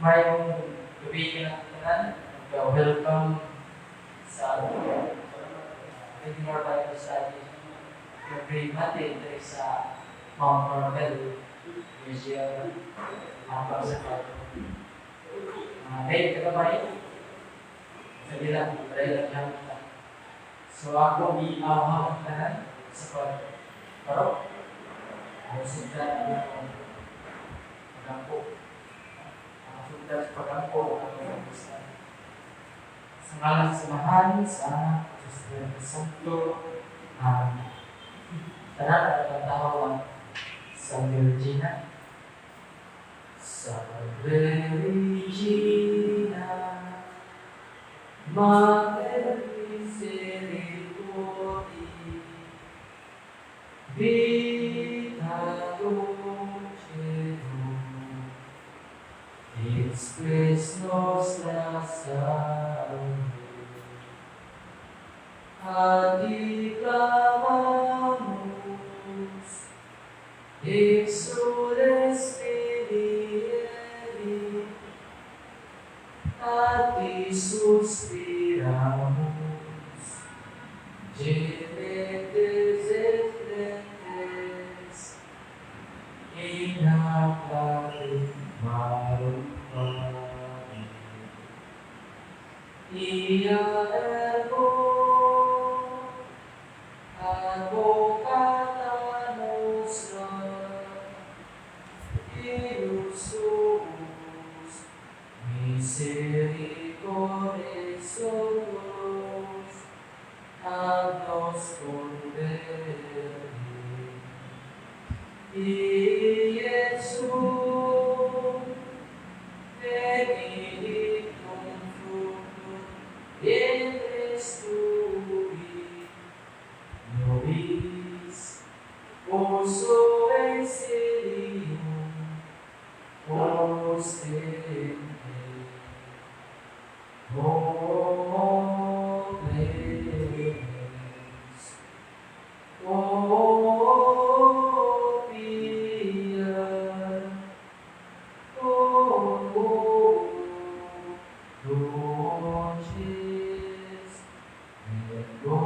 Maayong gabi kanatong tanan. Welcome sa regular Bible study every Monday diri sa Mount Carmel, Museum, habang sa Bible. Dahil kagamay, sa bilang, dahil lang lang ta. So ako i-awhag ang tanan sa pagparok. Ang sundan ang pagampo. Ang sundan sa pagampo ang Bible study. Sa ngalan sa Amahan, sa Anak, sa Espiritu Santo, Amen. Tanan ang tawag sa Regina. Salve Regina, Mater misericordiae, vita dulcedo, et spes nostra, salve. A ti clamamus, exules filii Evi, a ti suspiramus, gementes et flentes, in hac lacrimarum valle. Ia ergo advocata nostra, Deus suus, misericordes oculos, ad nos converte. Iesu, benedictum fructum ventris tui, nobis post exilium ostende. O clemens, O pia, O dulcis Virgo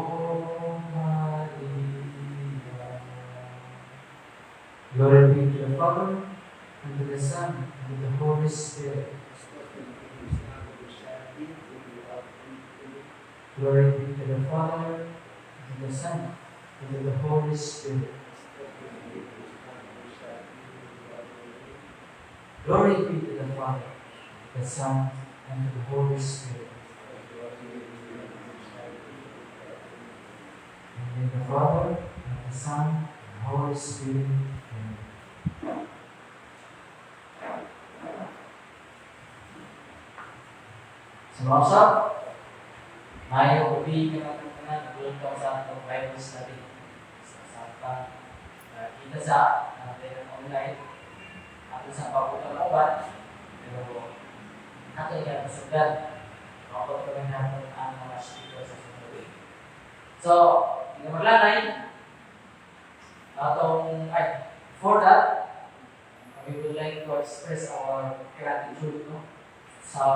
Maria. Glory be to the Father, and to the Son, and to the Holy Spirit. Glory be to the Father, and to the Son, and to the Holy Spirit. Glory be to the Father, the Son, and to the Holy Spirit. In the name of the Father, and the Son, and the Holy Spirit. Amen. Sa mga usap, maayong gabi kanatong tanan, welcome sa atong Bible study. Sa samtang kita sa natin online, ato sa pabutan uban, pero ato yung sundan. Maabot kami natin ang mga speaker sa sunod. So, hindi maglanay, atong, ay, for that, we would like to express our gratitude, no, sa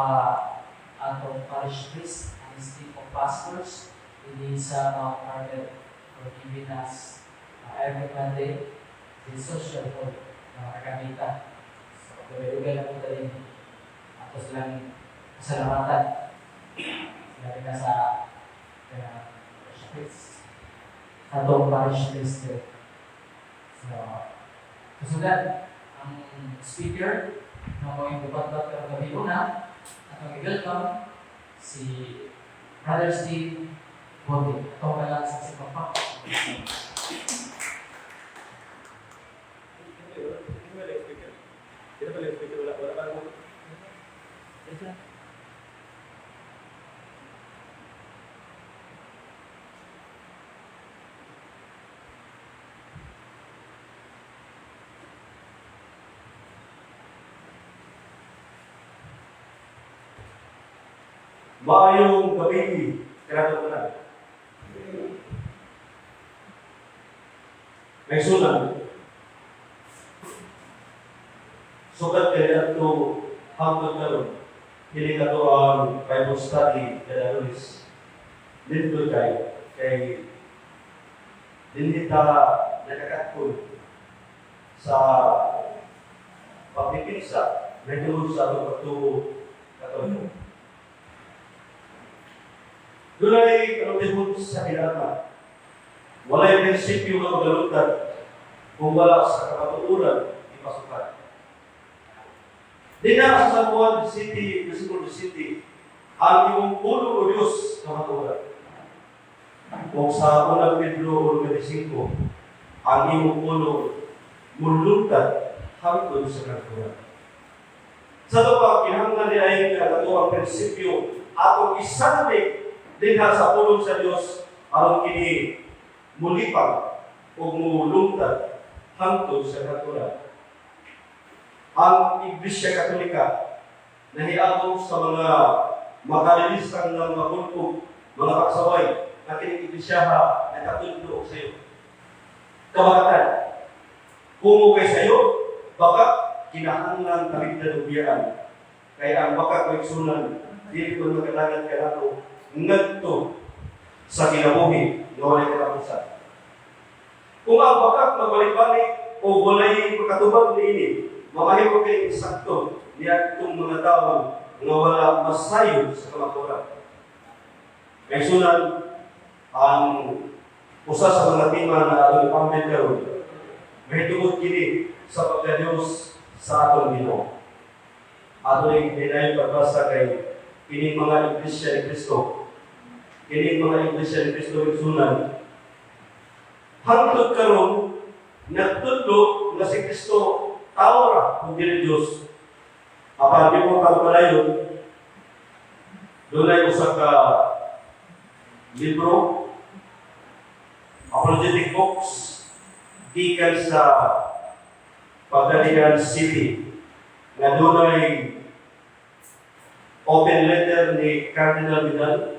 atong parish priest and his team of pastors dinhi sa Mount Carmel for giving us every Monday the social hall na makagamita. So, dugay-dugay na po din ato silang pasalamatan. Sinabi na sa parish priest. Sa atong parish priest there. So, kasunod, ang speaker na mga bubat-bat karong gabi una, atong i-welcome si Brother Steve Bote. Ito ba lang sa sipapa? Hindi pala yung speaker, wala, wala pa naman. Maayong gabi, kanatong tanan. May sunan. Sukat kaniadto Hangtod karon, kini kato ang Bible study kada Lunes. Nindot kay kay dinhi ta nakakatkon sa pagpipinsa nahitungod sa atong pagtuo Katoliko. Dunay kalutihon sa kinatman. Walay prinsipyo nga magalungtad kung wala sa kamatuoran ipasukan. Dinha sa San Juan City, versikulo 17, "Ang imong pulong, O Diyos, kamatuoran." O sa Unang Pedro 1:25, "Ang imong pulong mulungtad hangtod sa kamatuoran." Sa ato pa, kinahanglan di ay nga ato ang prinsipyo atong isandig dinha sa pulong sa Dios aron kini mulipang o mulungtad hangtod sa kamatuoran. Ang Iglesia Katolika nahiabot sa mga makalilisang ng mga pulpog, mga pagsaway, na kining iglesia nakatudlo og sayo. Kabakatan. Kung kay sayo, baka kinahanglan talikdan og biyaan. Kay ang baka, kaigsuonan, dili ko magkadagan kanato ngadto sa kinabuhi nga walay katapusan. Kung ang bakak magbalik-balik o walay makatubag niini, mamahimo kay sakto niadtong mga tawo nga wala masayod sa kamatuoran. Kaigsuonan, ang usa sa mga tema na atong ipambit karon mahitungod kini sa pagka-Diyos sa atong Ginoo. Ato ning dinayon pagbasa kay kining mga Iglesia ni Kristo. Kining mga Iglesia ni Kristo, igsuonan, hangtod karon nagtudlo nga si Kristo tao ra kung dili Diyos. Apan di mo pagpalayon, dunay usa ka libro, apologetic books, gikan sa Pagadian City, nga dunay open letter ni Cardinal Vidal,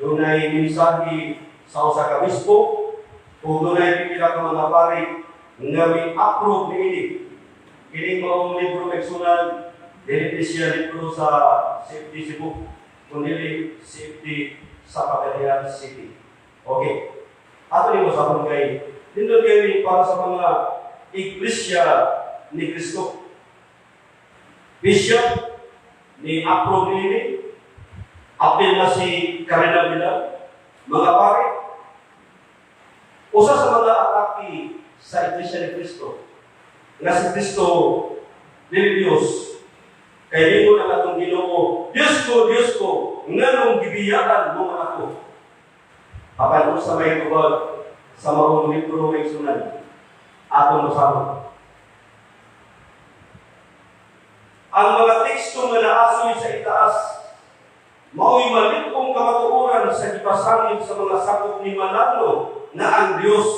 dunay mensahe sa usa ka obispo, ug dunay pipila ka mga pari nga mi-approve niini. Kini maong libro, igsuonan, dili siya libro sa CFD Cebu, kundi CFD sa Pagadian City. Okay. Ato ni mo sa kay nindot kay para sa mga Iglesia ni Kristo. Bishop ni approve niini, apil na si Cardinal Vidal, mga pare. Usa sa mga atake sa Iglesia ni Kristo, nga si Kristo dili Diyos, kay ningon ang atong Ginoo, "Diyos ko, Diyos ko, nganong gibiyaan mo man ako?" Apan unsa may tubag sa maong libro, igsuonan, atong basahon. Ang mga teksto nga naasoy sa itaas mao'y malig-ong kamatuoran sa gipasangil sa mga sakop ni Manalo na ang Diyos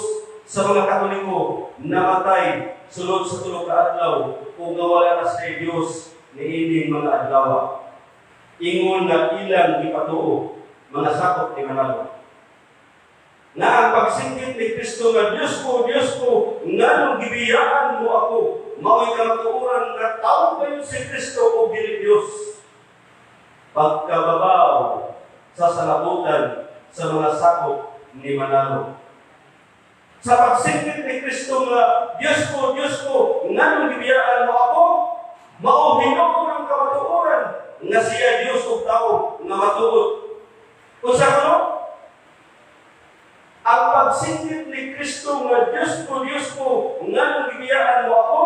sa mga Katoliko namatay sulod sa 3 ka adlaw ug nga wala na sa Diyos niining mga adlaw. Ingon nga ilang gipatuo mga sakop ni Manalo. Na ang pagsinggit ni Kristo nga "Diyos ko, Diyos ko, nganong gibiyaan mo ako?" mao'y kamatuoran nga tao ba yun si Kristo o dili Diyos. Pagkababaw sa salabutan sa mga sakop ni Manalo. Sa pagsinggit ni Kristo nga "Diyos ko, Diyos ko, nganong gibiyaan mo ako?" mao hinuon ang kamatuoran nga siya Diyos ug tao nga matuod. Unsa kuno? Ang pagsinggit ni Kristo nga "Diyos ko, Diyos ko, nganong gibiyaan mo ako?"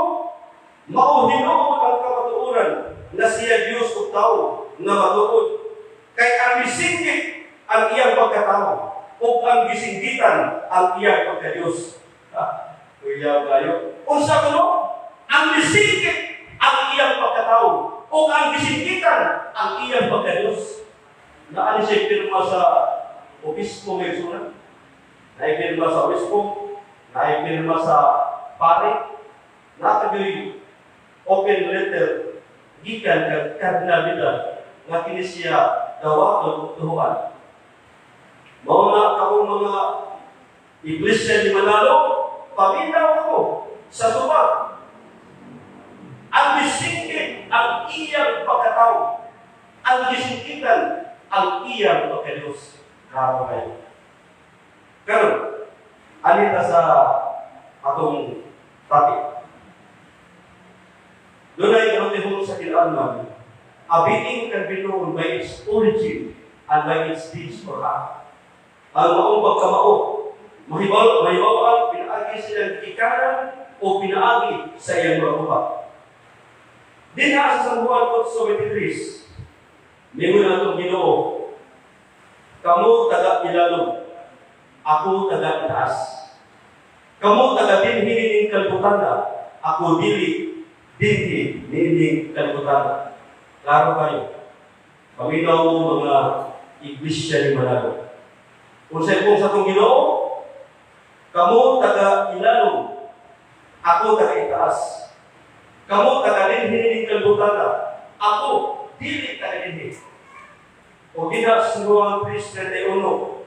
mao hinuon ang kamatuoran nga siya Diyos ug tao nga matuod. Kay ang gisinggit ang iyang pagkatao ug ang gisinggitan ang iyang pagka-Diyos. Ha? Kuya kayo. Unsa kuno? Ang gisinggit ang iyang pagkatao ug ang gisinggitan ang iyang pagka-Diyos. Naa ni siya pirma sa obispo, igsuonan. Naipirma sa obispo, naipirma sa pare, naa gyoy open letter gikan kag Cardinal Vidal nga kini siya dawaton ug tuhuan. Mao na kamong mga Iglesia ni Manalo, paminaw ko sa tubag. Ang misinggit ang iyang pagkatao. Ang gisungkitan ang iyang pagkadiyos. Klaro kayo. Karon, anita sa atong topic. Dunay kanutihong sa kinalman, a being can be known by its origin and by its deeds or act. Ang maong pagkamao, mahibaw ang pinaagi sa iyang gikanan o pinaagi sa iyang mga buhat. Dinha sa San Juan 8:23, ningon atong Ginoo, "Kamo taga ilalom, ako taga itaas. Kamo taga dinhi nining kalibutan, ako dili dinhi nining kalibutan." Klaro kayo. Paminaw mo, mga iglesia ni Manalo. Unsay pulong sa atong Ginoo? "Kamo taga ilalom, ako taga itaas. Kamo taga dinhi nining kalibutan, ako dili taga dinhi." O dinha sa Juan 3:31,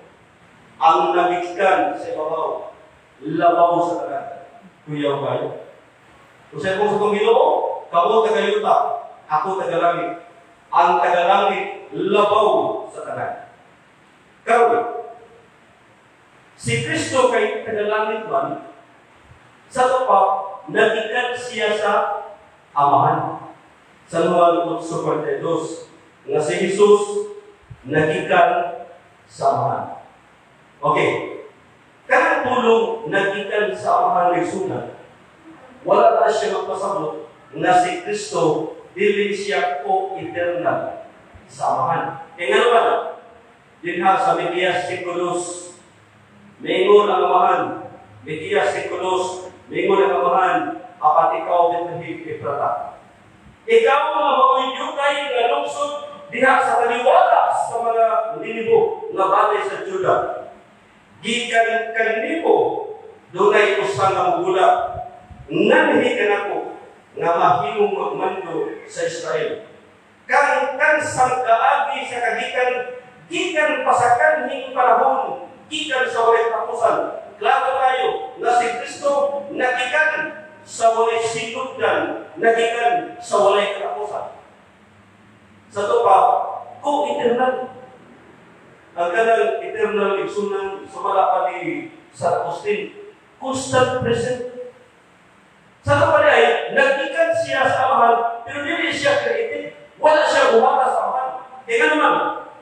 ang nagikan sa ibabaw, labaw sa tanan. Kuyaw kayo. Unsay pulong sa atong Ginoo? "Kamo taga yuta, ako taga langit. Ang taga langit, labaw sa tanan." Karon, si Kristo kay taga langit man, sa tupa, nagikan siya sa Amahan. Sa Juan 8:42, nga si Jesus nagikan sa Amahan. Okay. Kanang pulong "nagikan sa Amahan," igsuonan, wala na siya magpasabot nga si Kristo dili siya co-eternal sa Amahan. E nga naman, dinha sa Miqueas 5:2, maingon ang Amahan, Miqueas 5:2, maingon ang Amahan, "Apan ikaw, Bethlehem Efrata, ikaw nga mao'y yukay nga lungsod diha sa taliwala sa mga linibo nga balay sa Juda, gikan kanimo dunay usa nga mugula nganhi kanako nga mahimong magmando sa Israel. Kang kansang kaagi sa kagikan, gikan pa sa kanhing panahon, gikan sa walay katapusan." Klaro kayo nga si Kristo nagikan sa walay sinugdan, nagikan sa walay katapusan. Sa tupa, co-eternal. Ang kanang eternal, igsuonan, sumala pa ni San Agustin, constant present. Sa ito pa ay, nagikan siya sa Amahan, pero dili siya created. Wala siya buhata sa Amahan. Kaya nga naman,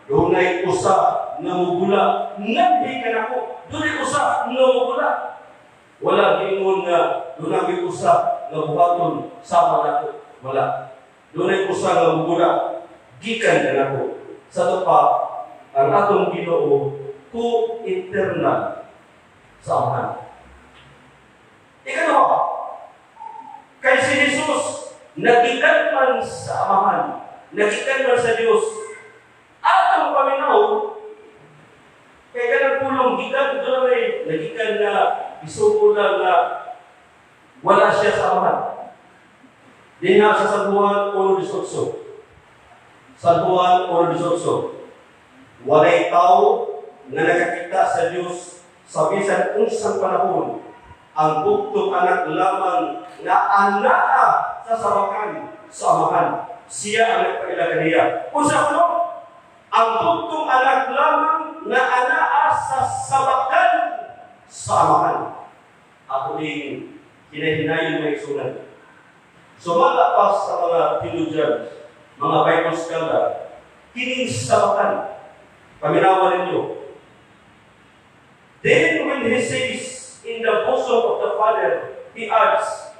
"Dunay usa nga mugula, nganhi kanako." Dunay usa nga mugula. Wala giingon nga dunay usa nga buhaton sama nako. Wala. "Dunay usa nga mugula, gikan kanako." Sa tupa, ang atong Ginoo co-eternal sa Amahan. Ikaduha, kay si Jesus nagikan man sa Amahan, nagikan man sa Dios. Atong paminaw, kay kanang pulong "gikan," doon may nagikan na isugo lang na wala siya sa Amahan. Dinha sa San Juan 1:18. San Juan 1:18. "Walay tao nga nakakita sa Dios sa bisan unsang panahon. Ang bugtong anak lamang nga anaa sa sabakan sa Amahan, siya ang nagpaila kaniya." Unsa kuno? Ang bugtong anak lamang nga anaa sa sabakan sa Amahan. Ako ning hinahinayon, mga igsuonan. Sumala pa sa mga theologians, mga Bible scholar, kining sabakan, paminawan ninyo. "Then when he says, 'In the bosom of the Father,' he adds,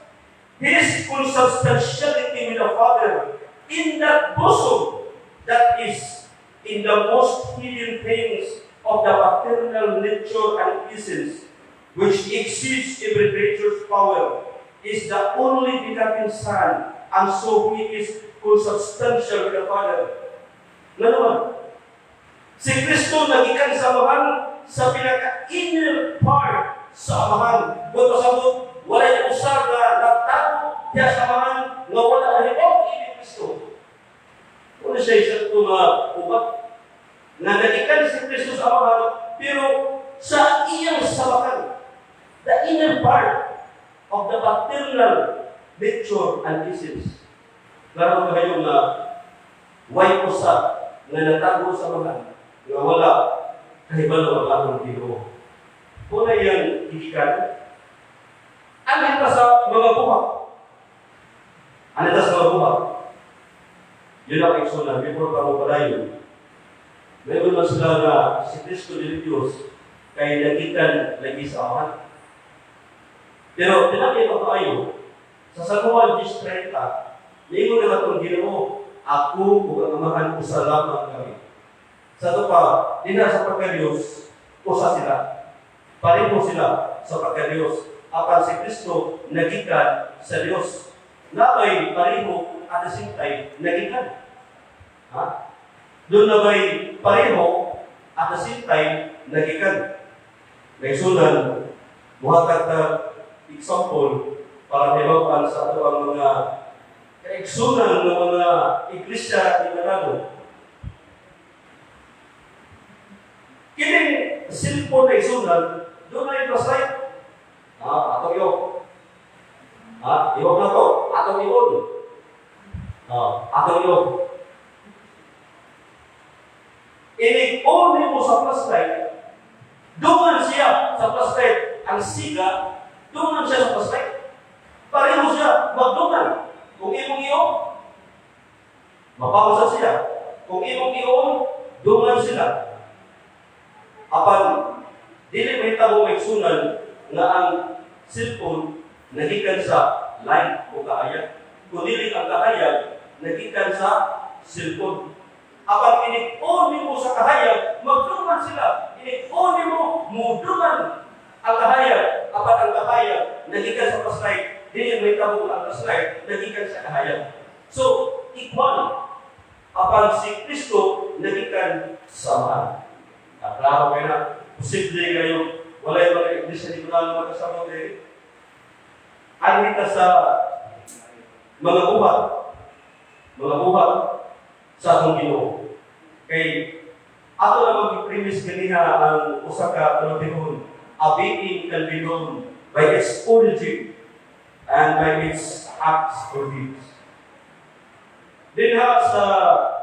his consubstantiality with the Father in that bosom, that is, in the most hidden things of the paternal nature and essence, which exceeds every creature's power, is the only begotten Son, and so he is consubstantial with the Father." Nga naman, si Kristo nagikan sa Amahan sa pinaka-inner part sa Amahan. Kung pasabot, walay usa nga natago diya sa Amahan nga wala nahibaw ini Kristo. Wala siya isa ito nga ubat. Nga nagikan si Kristo sa Amahan, pero sa iyang sabakan, the inner part of the paternal nature and essence. Klaro kayo nga way usa nga natago sa mga nga wala kahibalo ang atong Ginoo. Kung na iyang gigikan, anhi ta sa mga buhat. Anhi ta sa mga buhat. Yun ang igsunan, before ka mo padayon. Mayroon man sila nga si Kristo dili Diyos kay nagikan lagi sa Amahan. Pero tinakay pa kaayo, sa San Juan 10:30, niingon na atong Ginoo, "Ako ug ang Amahan usa lamang kami." Sa ato pa, dinha sa pagka-Diyos, usa sila. Pareho sila sa pagka-Diyos. Apan si Kristo nagikan sa Diyos. Naa bay pareho at the same time nagikan? Ha? Duna na bay pareho at the same time nagikan? Naigsunan, muhatag ta example para hibaw-an sa ato ang mga kaigsunan ng mga iglesia ni Manalo. Kining cellphone na, igsunan, duna yung flashlight. Ah, atong iyo. Ah, iwag na to. Atong i-on. Ah, atong iyo. Inig-on mo sa flashlight, dungan siya sa flashlight. Ang siga, dungan siya sa flashlight. Pareho siya magdungan. Kung imong i-on, mapausa siya. Kung imong i-on, dungan sila. Apan, dili mahitabo, maigsunan, nga ang cellphone nagikan sa light o kahayag. Kung dili ang kahayag, nagikan sa cellphone. Apan inig-on nimo sa kahayag, magdungan sila. Inig-on nimo, mudungan ang kahayag. Apan ang kahayag, nagikan sa flashlight. Dili mahitabo ang flashlight, nagikan sa kahayag. So, equal. Apan si Kristo nagikan sa Amahan. Ah, klaro kayo na. Posible kayo, wala yung mga iglesia ni Manalo magkasama kayo. Anhi ta sa mga buhat. Mga buhat sa atong Ginoo. Kay ato na mag-premise ganiha ang usa ka panultihon. A being can be known by its origin and by its acts or deeds. Dinha sa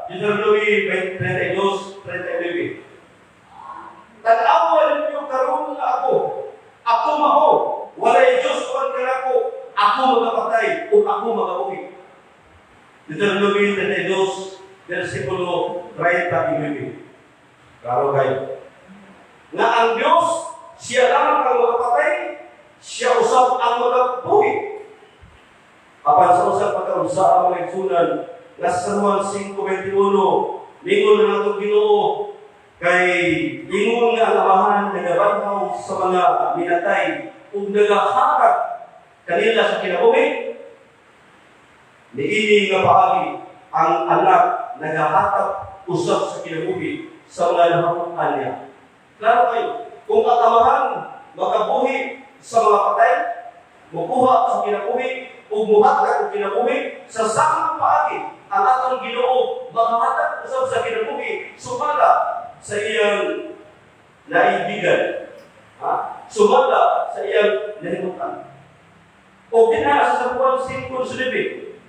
Deuteronomy 32:39. "Tan-awa ninyo karon nga ako, ako mao, walay Diyos uban kanako, ako magapatay ug ako magabuhi." Deuteronomy 32, versikulo 39. Klaro kayo. Nga ang Diyos, siya lamang ang magapatay, siya usab ang magabuhi. Apan sa usab pagkaunsa ang mga igsunan, nga sa San Juan 5:21, ningon na natong Ginoo, kay ingon nga ang Amahan nagabanhaw sa mga minatay ug nagahatag kanila sa kinabuhi, niini nga paagi ang Anak nagahatag usab sa kinabuhi sa mga nahapokan niya. Klaro kayo, kung ang Amahan makabuhi sa mga patay, mukuha sa kinabuhi ug muhatag og kinabuhi, sa samang paagi ang atong Ginoo makahatag usab sa kinabuhi sumala sa iyang naibigan. Ha? Sumala sa iyang nahimutan. O dinha sa San Juan 5:9,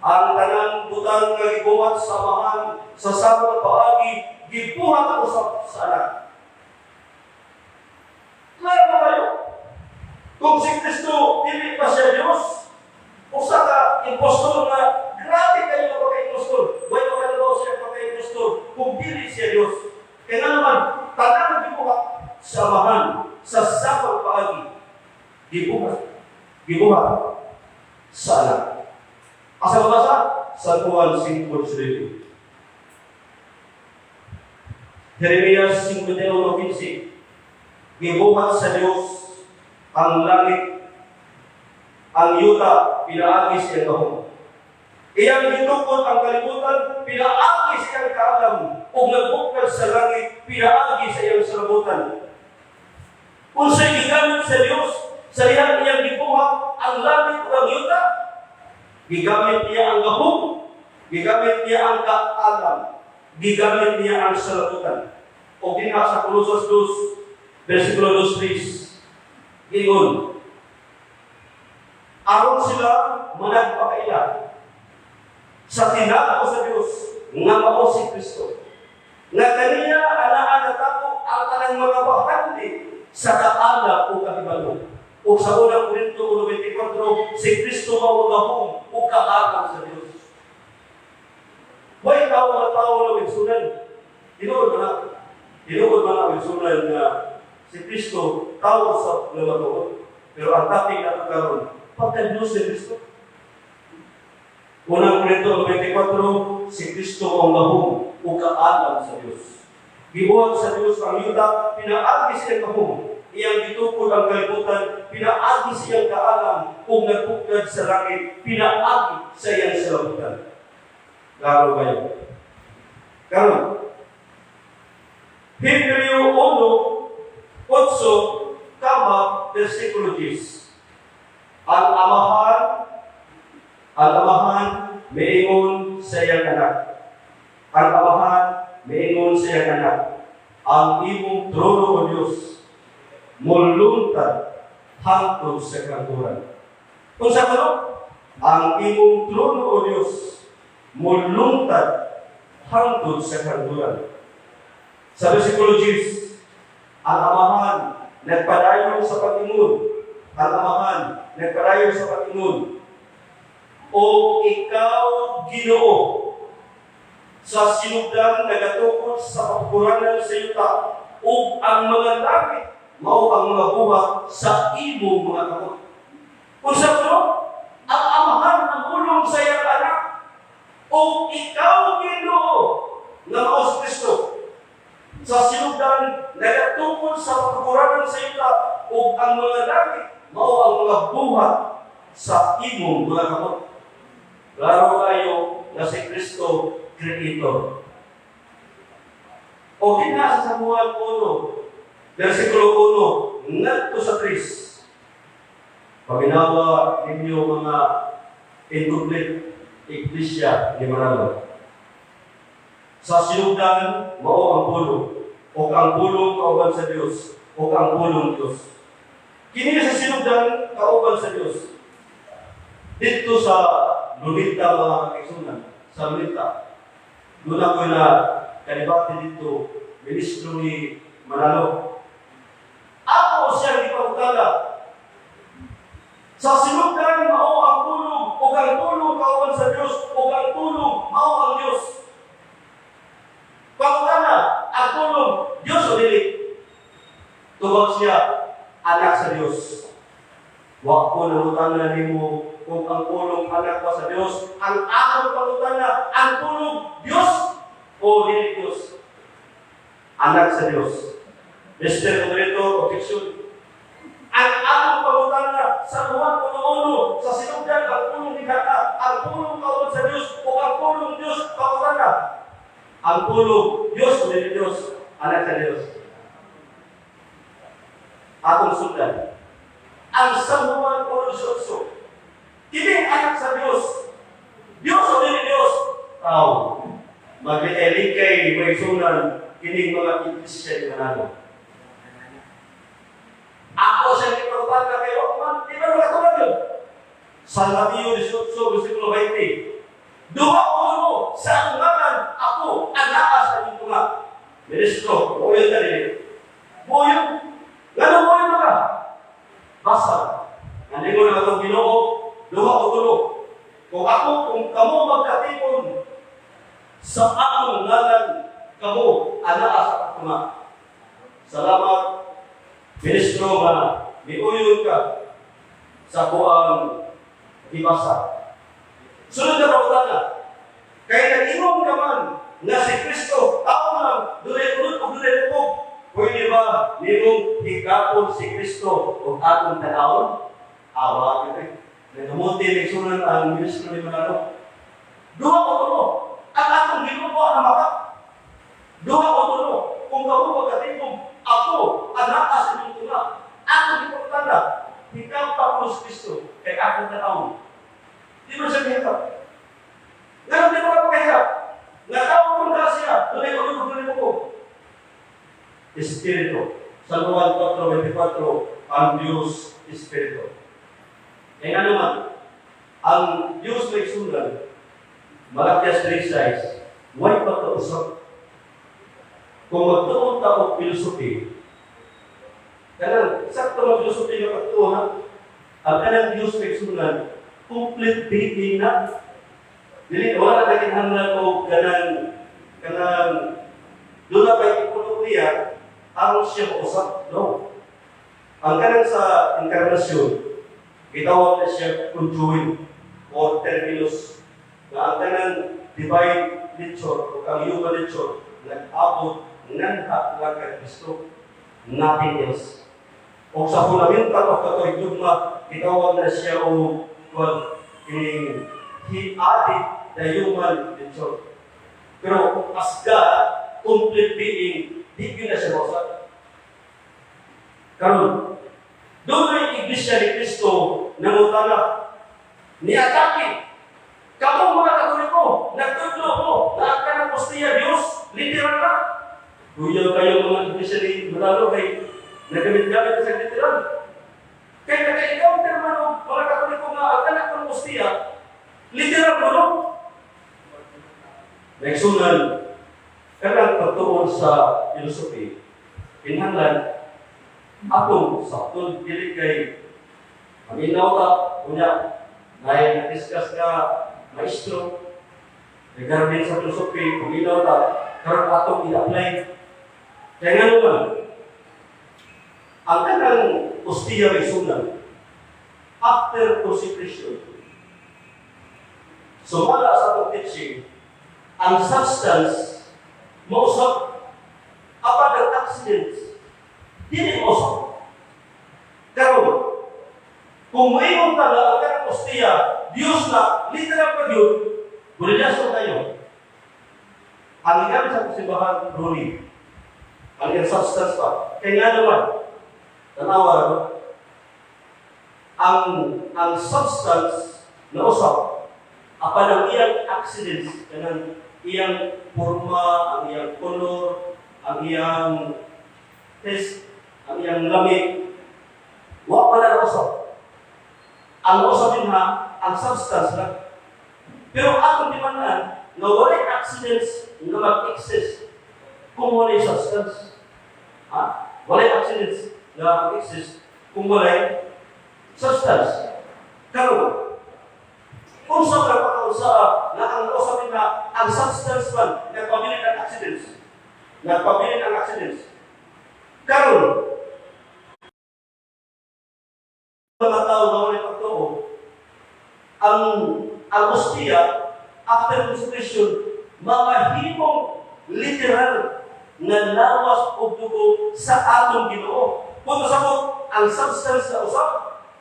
"Ang tanang butang nga gibuhat sa Amahan sa samang paagi gibuhat usab sa Anak." Klaro ba kayo? Kung si Kristo dili pa siya Diyos, usa ka impostor nga grabe kayo nga pagka-impostor. Way makalabaw siya pagka-impostor kung dili siya Diyos. Kaya nga naman, tanang gibuhat sa Amahan sa samang paagi gibuhat sa Anak. Asa mabasa? San Juan 5:9. Jeremias 51:15. Gibuhat sa Diyos ang langit, ang yuta, pinaagi sa iyang gahom. Iyang gitukod ang kalibutan, pinaagi sa iyang kaalam, ug nagbukad sa langit, pinaagi sa iyang salabutan. Unsay gigamit sa Dios sa iyang iyang gibuhat ang langit ug ang yuta? Gigamit niya ang gahom, gigamit niya ang kaalam, gigamit niya ang salabutan. O dinha sa Colosas 2, versikulo 2, 3, giingon, aron sila managpakaila. Sa tinao sa Dios nga mao si Kristo. Nga kaniya anaa natabo ang tanang mga bahandi sa kaalam o kahibalo. O sa Unang Korinto 1:24, si Kristo mao ang gahom o kaalam sa Dios. Way tao nga tao na igsunan. Tinuod ba na? Tinuod ba na, igsunan, nga si Kristo tao sa nga matuod? Pero ang topic na karon, pagka Diyos si Kristo. Unang Korinto 24, si Kristo ang gahom o kaalam sa Dios. Gibuhat sa Dios ang yuta, pinaagi sa iyang gahom. Iyang gitukod ang kalibutan, pinaagi sa iyang kaalam, ug nagpugad sa langit, pinaagi sa iyang salabutan. Klaro kayo. Karon, Hebreo 1, 8, kama, versikulo 10. Ang Amahan, miingon sa iyang anak. Ang Amahan, miingon sa iyang anak. Ang imong trono, O Diyos, mulungtad hangtod sa kahangturan. Kung sa kuno, ang imong trono, O Diyos, mulungtad hangtod sa kahangturan. Sa versikulo 10, ang Amahan nagpadayon sa pag-ingon. Ang Amahan nagpadayon sa pag-ingon. O ikaw, Ginoo, sa sinugdan nagatukod sa kapukuranan sa yuta, ug ang mga langit mao ang mga buhat sa imong mga kamot. Kung sa kuno, ang Amahan nagulong sa iyang anak, o ikaw, Ginoo, nga mao si Kristo, sa sinugdan nagatukod sa kapukuranan sa yuta, ug ang mga langit mao ang mga buhat sa imong mga kamot. Klaro kayo na si Kristo Creator. O gina sa San Juan 1, versikulo 1, ngadto sa 3. Paminawa ninyo, mga incomplete iglesia ni Manalo. Sa sinugdan, mao ang Pulong. O ang Pulong kauban sa Dios, o ang Pulong Dios. Kini sa sinugdan kauban sa Dios. Dito sa Lunita, mga kaigsunan, sa Lunita, doon ako na kadebate dito, ministro ni Manalo. Ako siyang ipangutana. Sa sinugdan mao ang Pulong, o ang Pulong kauban sa Dios, o ang Pulong mao ang Dios. Pangutana, ang Pulong, Dios o dili? Tubag siya, anak sa Dios. Wa ko nangutana nimo kung ang Pulong anak ba sa Dios. Ang akong pangutana, ang Pulong, Dios o dili Dios? Anak sa Dios. Mr. Moderator, objection. Ang akong pangutana sa Juan 1:1, sa sinugdan ang Pulong ni Kaka, ang Pulong kauban sa Dios o ang Pulong Dios. Pangutana, ang Pulong, Dios o dili Dios? Anak sa Dios. Atong sundan. Ang San Juan 1:18. Kining anak sa Dios. Dios o dili Dios? Tao. Maglikay-likay, may sunan kining mga iglesia ni Manalo. Ako siya ipagpanga kayo, man, di ba nakatulad yun? Sa Mateo 18, versikulo 20. Duha o tulo sa akong ngalan, ako, anaa sa inyong tunga. Ministro, buoyon ka dili. Buoyon. Ngano buoyon ka? Basa. Naningon na atong Ginoo, duha o tulo. Kung ako, kung kamo magkatipon sa akong ngalan, kamo anaa sa tunga. Salamat, ministro, nga miuyon ka sa kuang gibasa. Sunod na pangutana, kay nag-ingon ka man nga si Kristo, tao lang, dunay unod o dunay tukog. Pwede ba nimong hikapon si Kristo o atong tan-awon? Awa, kita. Nagamuti ni sunan ang ministro ni Manalo. Duha o tulo. Ang atong Ginoo ang maka. Duha o tulo. Kung kamo magkatipon, ako, anaa sa inyong tunga. Ako gipangutana, hikap pa si Kristo kay akong tan-awon. Di ba siya gihikap? Nga di ba ka pagkahikap? Nga tao kung ka siya, dunay unod dunay tukog. Espiritu. Sa Juan 4:24, ang Diyos Espiritu. Kaya nga naman, ang Diyos may sunan, Malakias 3:6, way pagkausap. Kung magtuon ta og philosophy, kanang sakto nga philosophy nga pagtuo ha, ang kanang Diyos kaigsunan, complete being na. Dili, wala na kinahanglan og kanang doon na pa'y ipulong niya, aron siya mausap. No. Ang kanang sa inkarnasyon, gitawag na siya conjoined or terminus na ang kanang divine nature o ang human nature nag-abot nganha lang kay Kristo, nothing else. O sa fundamental of Catholic dogma, gitawag na siya o, well, kining he added the human nature. Pero as God, complete being, di gyud na siya mausap. Karon, doon ay Iglesia ni Cristo nangutana, ni-atake. Kamo mga Katoliko, nagtudlo mo na ang kanang Hostia Diyos, literal na. Kuya kayo mga Iglesia ni Manalo kay nagamit-gamit sa literal. Kay naka-encounter man og mga Katoliko nga ang kanang Hostia, literal mo, no? Naigsunan, kanang pagtuon sa philosophy, kinahanglan atong sa dili kay maminaw ta, unya dahil na-discuss nga maestro regarding sa philosophy, maminaw ta, karon atong i-apply. Kaya nga naman, ang kanang Hostia may sunan, after consecration, sumala sa atong teaching, ang substance mausap, apan ang accidents dili mausap. Karon, kung moingon ka na ang kanang Hostia, Diyos na, literal pa yun, bulilyaso tayo. Ang gigamit sa simbahan, ruling. Ang iyang substance pa. Kaya nga naman, tanawa, no? Ang substance na usap, apan ang iyang accidents, kanang iyang forma, ang iyang color, ang iyang taste, ang iyang lamig, wa pa na usap. Ang usap din ha, ang substance lang. Pero atong timan-an, nga walay accidents nga mag-exist kung walay substance. Ha? Walay accidents nga mag-exist kung walay substance. Karon, kung sa pagpakaunsa na ang usapin na ang substance man nagpabilin ang accidents. Nagpabilin ang accidents. Karon, mga tao na walay pagtuo, ang hostia after consecration mamahimong literal nga lawas o dugo sa atong Ginoo. Kung pasabot, ang substance na usap,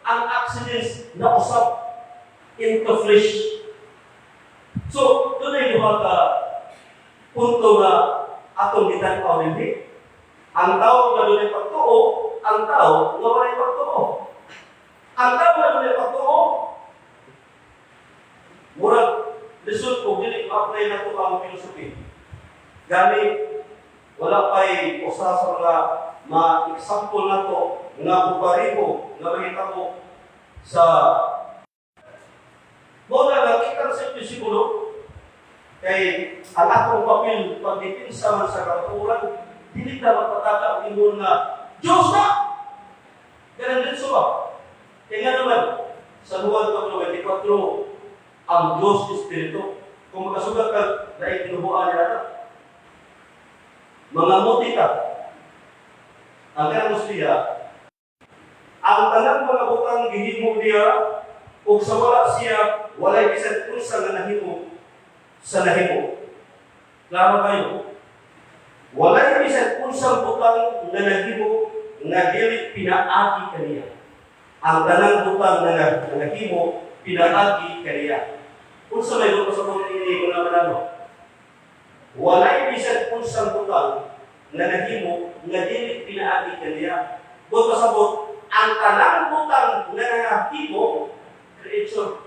ang accidents na usap into flesh. So, doon ay duha ka punto nga atong gitan-aw dinhi. Ang tao nga dunay pagtuo, ang tao nga walay pagtuo. Ang tao nga dunay pagtuo, murag lisod og dili ma-apply na to ang philosophy. Gani wala pa'y usa sa mga ma-example na to nga pariho nga mahitabo sa mo na nakita sa disipulo kay ang akong papel pagdepensa man sa kamatuoran, dili ta magpataka og ingon nga Diyos na ganun din ba. Kaya nga naman sa Juan 4:24, ang Diyos Espiritu. Kung makasugat ka na itinubuan niya na mga muti ka, ang kanang Hostia, ang tanang mga butang gihimo niya ug sa wala siya walay bisan unsa nga nahimo sa nahimo. Klaro kayo. Walay bisan unsang butang nga nahimo nga dili pinaagi kaniya. Ang tanang butang nga nahimo pinaagi kaniya. Unsa may buto sa kung ini mga manalo? Walay bisan unsang butang nga nahimo nga dili pinaagi kaniya. Buot pasabot, ang tanang butang nga nahimo, creature.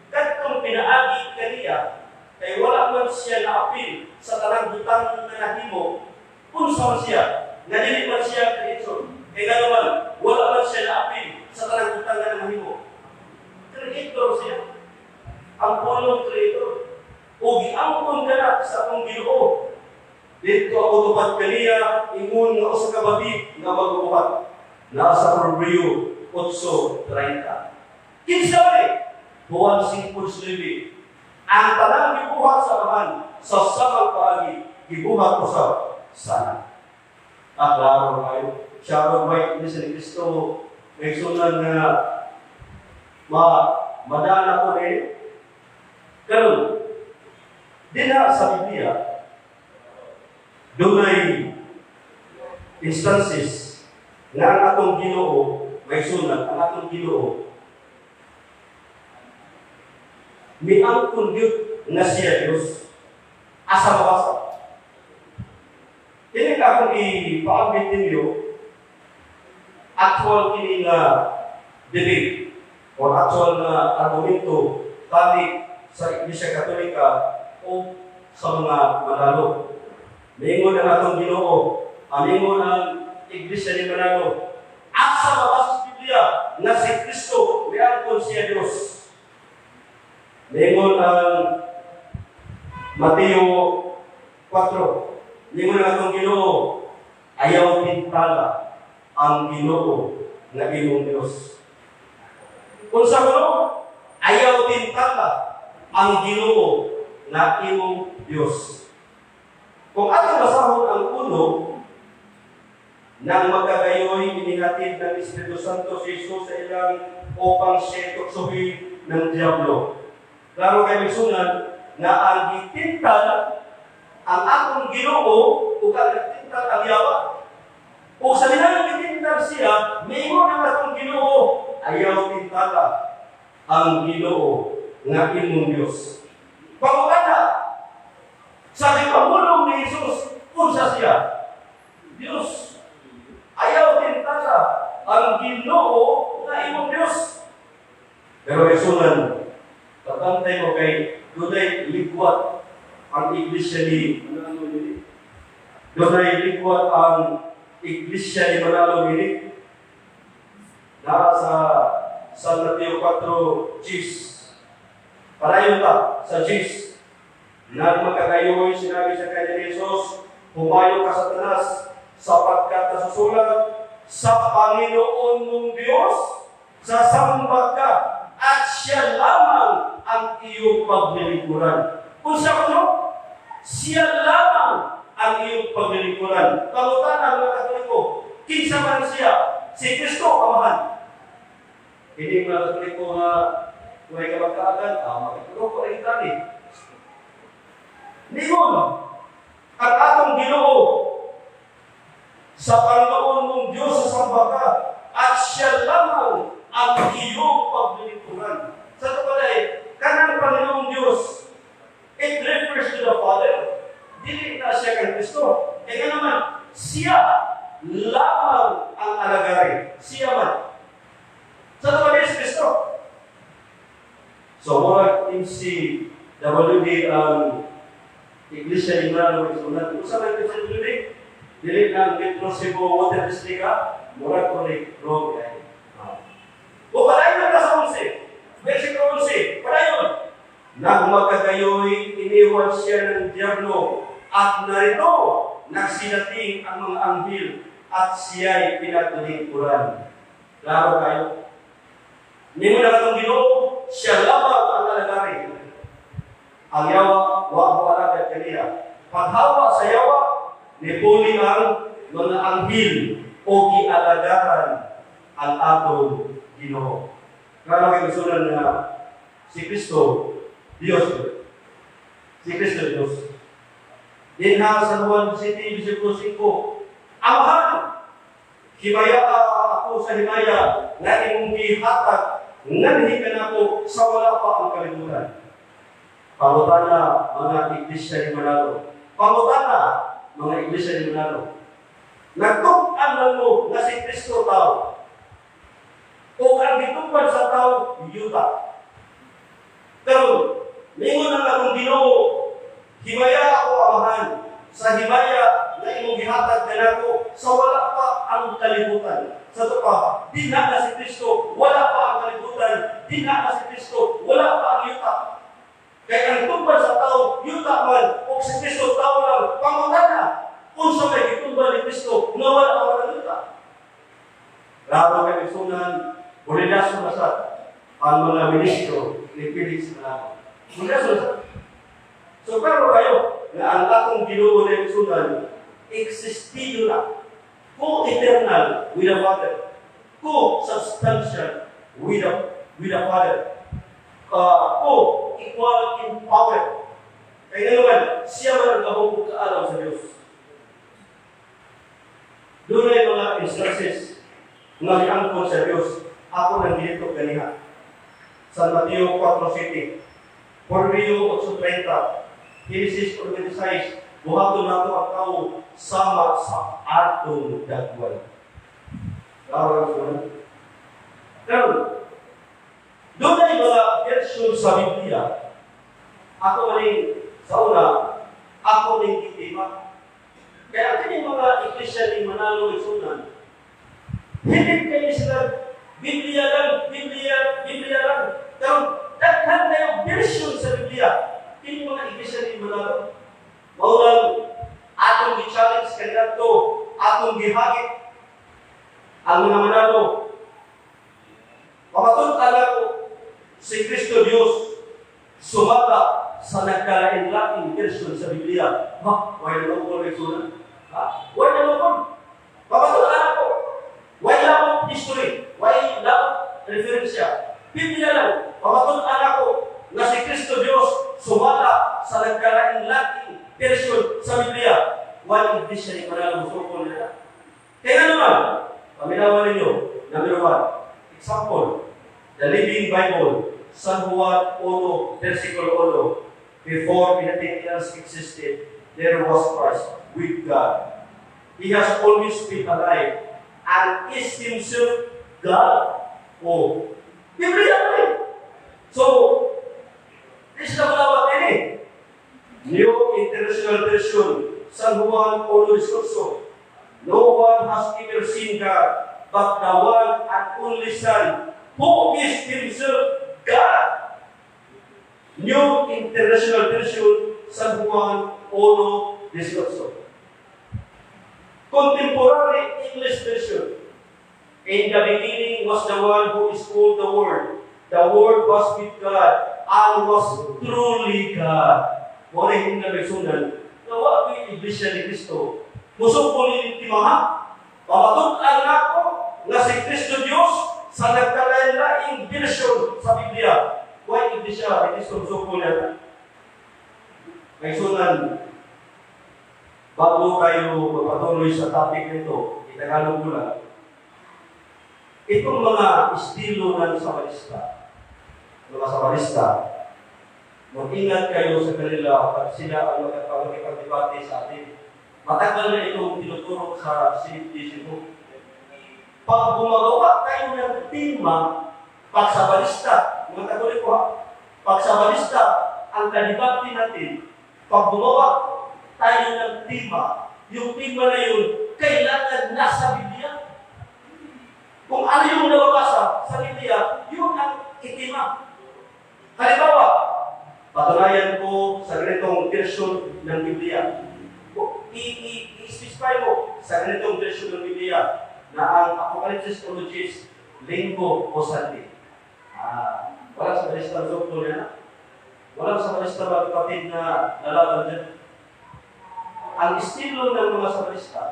Kadtong pinaagi kaniya, kay wala man siya naapil sa tanang butang nga nahimo, unsa man siya, nga dili man siya creature. Kay nga naman, wala man siya naapil sa tanang butang nga nahimo. Creator siya. Ang pulong Creator. O giangkon ka na sa akong Ginoo. Dito ako tupad kaniya, ingon nga usa ka babi nga magbuhat. Naa sa Proverbio 8:30. Kinsa man eh? Juan 5:9. Ang tanang gibuhat sa Amahan sa samang paagi, gibuhat usab sa Anak. Ah, klaro kayo. Sharon White ni sa Kristo, may sunan nga ma madala ko ni. Karon, dinha sa Biblia, dunay instances nga ang atong Ginoo may sunan, ang atong Ginoo miangkon gyud nga siya Dios. Asa mabasa? Kini ka akong ipaambit ninyo, actual kini nga debate or actual na argumento tali sa Iglesia Katolika o sa mga Manalo. Mingon ang atong Ginoo, amingon ang Iglesia ni Manalo. Asa mabasa sa Biblia nga si Kristo miangkon siya Dios? Mingon ang Mateo 4. Mingon ang atong Ginoo, ayaw tintala ang Ginoo nga imong Dios. Unsa kuno? Ayaw tintala ang Ginoo nga imong Dios. Kung atong basahon ang uno, nang magkagayoy, inihatid ng Espiritu Santo si Jesus sa ilang upang siya tuksohin ng Diablo. Klaro kay misunan na ang gitintal ang atong Ginoo ug ang nagtintal ang yawa. O sa dinang gitintal siya, miingon ang atong Ginoo, ayaw tintala ang Ginoo nga imong Dios. Pangutana, sa gipamulong ni Jesus, unsa siya? Dios. Ayaw tintala ang Ginoo nga imong Dios. Pero isunan, patantay mo kay dunay ligwat ang Iglesia ni Manalo nini. Dunay ligwat ang Iglesia ni Manalo nini. Naa sa San Mateo 4, Gis. Padayon ta sa Gis. Nang magkagayoy, sinabi sa kanya ni Jesus, "Humayo ka, Satanas, sapagkat nasusulat, 'Sa Panginoon mong Diyos, sasamba ka, at siya lamang ang iyong paglilingkuran.'" Unsa kuno? Siya lamang ang iyong paglilingkuran. Pangutana, mga Katoliko, kinsa man siya? Si Kristo, Amahan. Hindi, mga Katoliko nga may kamagkaagan, makitulog ko rin tani. Ningon, ang atong Ginoo, "Sa Panginoon mong Diyos sasamba ka, at siya lamang ang iyong paglilingkuran." Sa ito pala eh, kanang Panginoong Diyos, it refers to the Father. Dili na siya kang Kristo. Kaya nga naman, siya lamang ang alagarin. Siya man. Sa ito pala si Kristo. So, murag MCWD ang Iglesia ni Manalo isunan. Kung sa may MCWD, dili na Metro Cebu Water District ka, murag ko ni wrong ay. O padayon na sa 11. Versikulo 11, padayon. Nang magkagayoy, iniwan siya ng Diablo at narito, nagsidating ang mga anghel at siya'y pinaglingkuran. Klaro kayo. Ningon na katong Ginoo, siya lamang ang alagarin. Ang yawa, wa mo alagad kaniya. Paghawa sa yawa, nipuli ang mga anghel o gialagaran ang atong Ginoo. Klaro kay misunan na si Kristo, Diyos. Si Kristo, Diyos. Dinha sa Juan City, versikulo 5. Amahan, himaya ako sa himaya nga imong gihatag nganhi kanako sa wala pa ang kalibutan. Pangutana, mga Iglesia ni Manalo. Pangutana, mga Iglesia ni Manalo. Nagtug-an lang mo nga si Kristo tao. O ang gitupad sa tao, yuta. Karon, ningon ang atong Ginoo, himaya ako, Amahan, sa himaya nga imong gihatag kanako sa wala pa ang kalibutan. Sa ito pa, dinha na si Kristo, wala pa ang kalibutan. Dinha na si Kristo, wala pa ang yuta. Kay ang tumbal sa tao, yuta man, o si Kristo tao lang, pangutana, unsa may gitumbal ni Kristo, nga wala ang walang yuta. Klaro kay igsunan, bulilaso na sa ang mga ministro ni Felix Manalo. Bulilaso na sa. So klaro kayo nga ang atong Ginoo na igsunan, existido na, co-eternal with the Father, co-substantial with the Father, co-equal in power. Kaya naman, siya man ang gahom kaalam sa Diyos. Dunay mga instances nga miangkon sa Diyos, ako nang ginito ganiha. San Mateo 4:7, Proverbio 8:30, Genesis 26, buhaton nato ang tao sama sa atong dagway. Klaro ang sunan. Pero, dunay mga version sa Biblia, ako rin sa una, ako rin gitima. Kaya ang kining mga iglesia ni Manalo igsunan, hindi kayo sila Biblia lang, Biblia, Biblia lang. Pero daghan kayo version sa Biblia. Kini mga iglesia ni Manalo. Mao lang atong gi-challenge kaniadto, atong gihagit ang mga Manalo. Pamatud-an ako si Kristo Dios sumala sa nagkalain-laing version sa Biblia. Ha? Why na ko igsunan? Ha? Why na ko? Pamatud-an ako. Why lang history? Why lang referensya? Biblia lang. Pamatud-an ako na si Kristo Dios sumala sa nagkalain-laing version sa Biblia. Why iglesia ni Manalo musukol nila? Kaya naman, paminawan ninyo, number one, example, the Living Bible, San Juan 1, versikulo 1, "Before anything else existed, there was Christ with God. He has always been alive and is himself God." Oh, Biblia pa rin. So, this na malawak din eh. New International Version, San Juan 1:18. "No one has ever seen God, but the one and only Son, who is himself God." New International Version, San Juan 1:18. Contemporary English Version. "In the beginning was the one who is called the Word. The Word was with God and was truly God." Mao na hindi na nagsunan na wa ko'y Iglesia ni Kristo. Musukol ni timaha. Pamatud-an nako nga si Kristo Diyos sa nagkalain-laing version sa Biblia. Why Iglesia ni Kristo musukol niya? May sunan, bago tayo magpatuloy sa topic nito, itagalog ko lang. Itong mga estilo ng Sabalista, mga Sabalista, mag-ingat kayo sa kanila pag sila ang makipagdebate sa atin. Matagal na itong tinuturo sa CFDC ko. Pag gumagawa kayo ng tema, pag Sabalista, mga Katoliko ha, pag Sabalista, ang kadebate natin, pag gumawa tayo ng tema, yung tema na yun, kailangan nasa Biblia. Kung ano yung nababasa sa Biblia, yun ang itima. Halimbawa, patunayan ko sa ganitong version ng Biblia. I-specify mo sa ganitong version ng Biblia na ang Apocalypse 1:10, Linggo o Sunday. Ah, walang Sabalista ang sukto niya. Walang Sabalista, mga kapatid, na lalaban dyan. Ang estilo ng mga Sabalista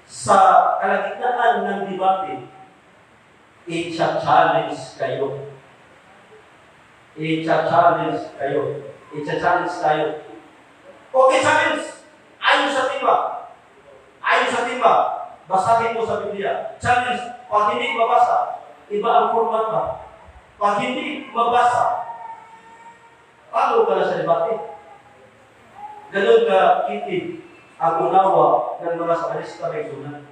sa kalagitnaan ng debate, i-challenge kayo. I-challenge kayo. I-challenge tayo. Okay, challenge! Ayon sa tema. Ayon sa tema. Basahin mo sa Biblia. Challenge. Pag hindi mabasa, iba ang format ba? Pag hindi mabasa, talo ka na sa debate. Ganun ka kitid ang unawa ng mga Sabalista may sunan.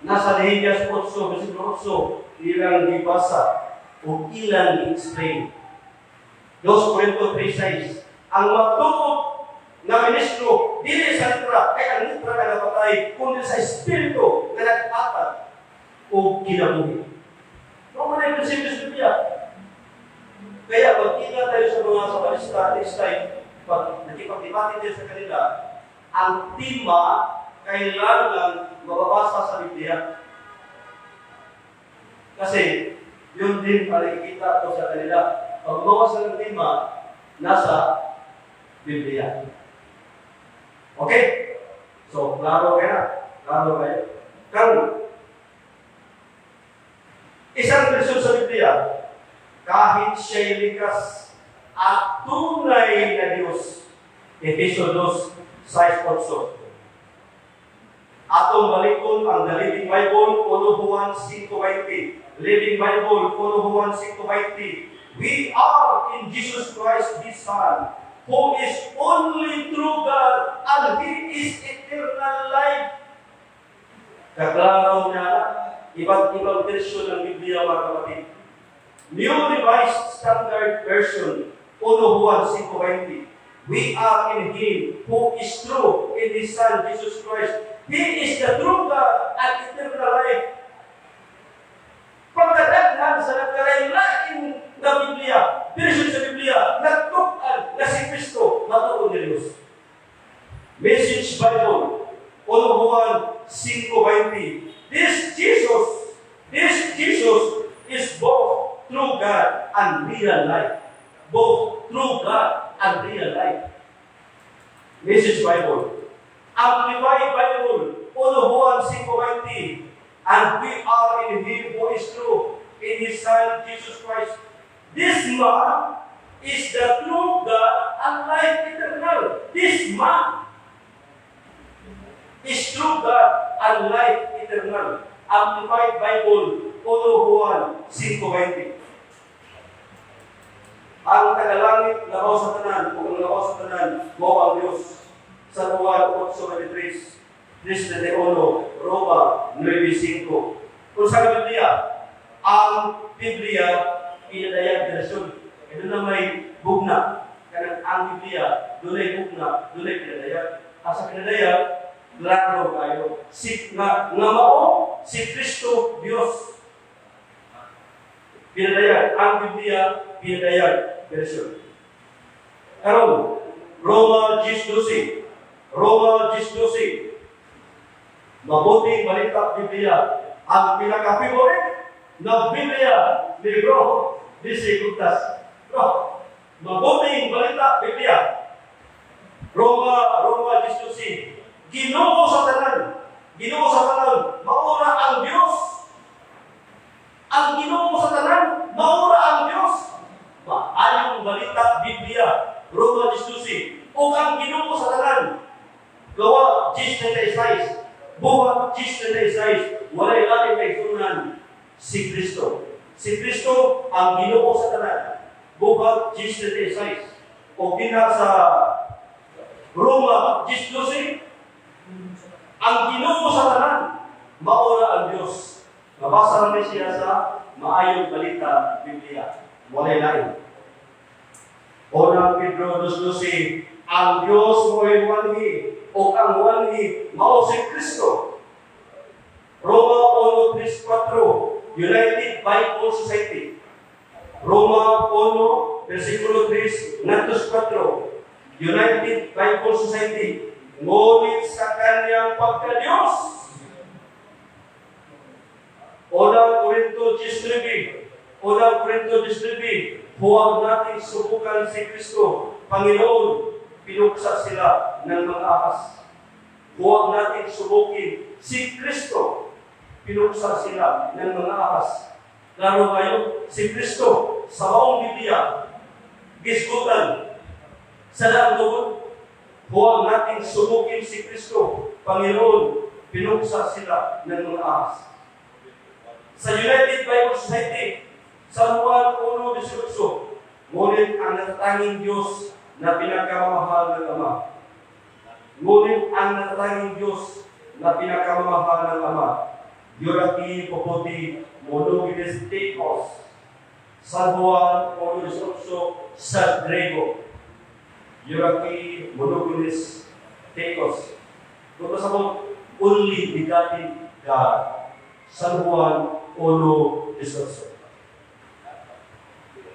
Nasa Nehemias 8, versikulo 8, ilang gibasa o ilang i-explain. 2 Corinto 3:6, ang matuod na ministro, dili sa litra, kay ang litra nagapatay, kundi sa espiritu nga naghatag og kinabuhi. Mao man ang prinsipyo sa Biblia. Kaya mag-ingat tema sa balista next time, pag nakipagdebate din sa kanila, ang tema kailangan mababasa sa Biblia. Kasi yun din ang nakikita ko sa kanila. Pag gumawa sila ng tema, nasa Biblia. Okay? So, klaro kayo na. Klaro kayo. Karon, isang bersyon sa Biblia, kahit siya'y likas at tunay na Diyos. Efeso 2, 6, 8. Atong balikon ang The Living Bible, 1 Juan 5.20. Living Bible, 1 Juan 5.20. We are in Jesus Christ, His Son, who is only true God, and He is eternal life. Kaklaro niya, iba't ibang version ng Biblia, mga kapatid. New Revised Standard Version, 1 Juan 5.20. We are in Him who is true in His Son, Jesus Christ. He is the true God and eternal life. Pagkadaghan sa nagkalain-lain na Biblia, version sa Biblia, nagtug-an na si Kristo matuod ni Diyos. Message Bible, 1 Juan 5.20. This Jesus is both true God and real life. Both true God and real life. Message Bible. Amplified Bible, 1 Juan 5.20. And we are in Him who is true, in His Son, Jesus Christ. This man is the true God and life eternal. This man is true God and life eternal. Amplified Bible, 1 Juan 5.20. Ang tagalangit labaw sa tanan, ug ang labaw sa tanan, mao ang Dios. San Juan 8.23, 3.31, Roma 9.5. Kung sa Biblia, ang Biblia, pinadayag version. E doon na may bugna. Kanang ang Biblia, doon ay bugna, doon ay pinadayag. Ang sa pinadayag, klaro kayo. Si, nga, nga mao, si Kristo Diyos. Pinadayag. Ang Biblia, pinadayag version. Karon, Roma 10.12. Roma 10.12. Mabuting balita Biblia. Ang pinaka-favorite na Biblia ni Bro DC Guptas. Bro, mabuting balita Biblia. Roma 10.12. Ginoo sa tanan. Ginoo sa tanan. Maura ang Dios. Ang Ginoo sa tanan, maura ang Dios. Maayong balita Biblia. Roma 10.12. Ug ang Ginoo sa tanan. Gawa 10.36. Buhat 10.36. Walay lain kay sunan si Kristo. Si Kristo ang Ginoo sa tanan. Buhat 10.36. O dinha sa Roma 10.12. Ang Ginoo sa tanan, maura ang Dios. Mabasa namin siya sa Maayong Balita Biblia. Walay lain. Unang Pedro 2.12, ang Diyos mo'y wanhi, o ang wanhi, mao si Kristo. Roma 1.3.4, United Bible Society. Roma 1, versikulo 3, ngadto 4, United Bible Society. Ngunit sa kanyang pagka-Diyos, Unang Korinto 19, Unang Korinto 19, huwag nating subukan si Kristo. Panginoon, pinuksa sila ng mga ahas. Huwag nating subukin si Kristo. Pinuksa sila ng mga ahas. Lalo ngayon, si Kristo sa maong Biblia, gisgutan sa daang tungod, huwag nating subukin si Kristo. Panginoon, pinuksa sila ng mga ahas. Sa United Bible Society, San Juan 1.18, ngunit ang natatanging Diyos na pinakamamahal ng Ama. Ngunit ang natatanging Diyos na pinakamamahal ng Ama. Yoraki Popoti Monogenes Theos. San Juan 1.18 sa Grego. Yoraki Monogenes Theos. Kung sa mo, only begotten God. San Juan 1.18.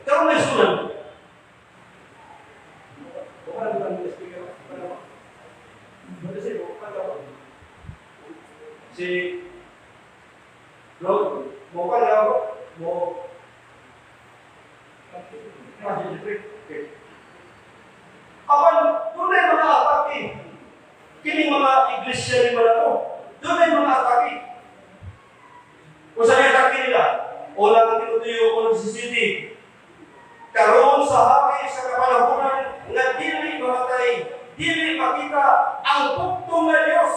Karon may sunan. Si Bro, mo ka na ako? Mo Ah, si Jeffrey. Okay. Apan, dunay mga atake. Kining mga iglesia ni Malato, dunay mga atake. Kung saan yung atake nila? Unang Timoteo, 1:17. Karon sa hari sa kapanahunan nga dili mamatay, dili makita ang bugtong nga Dios.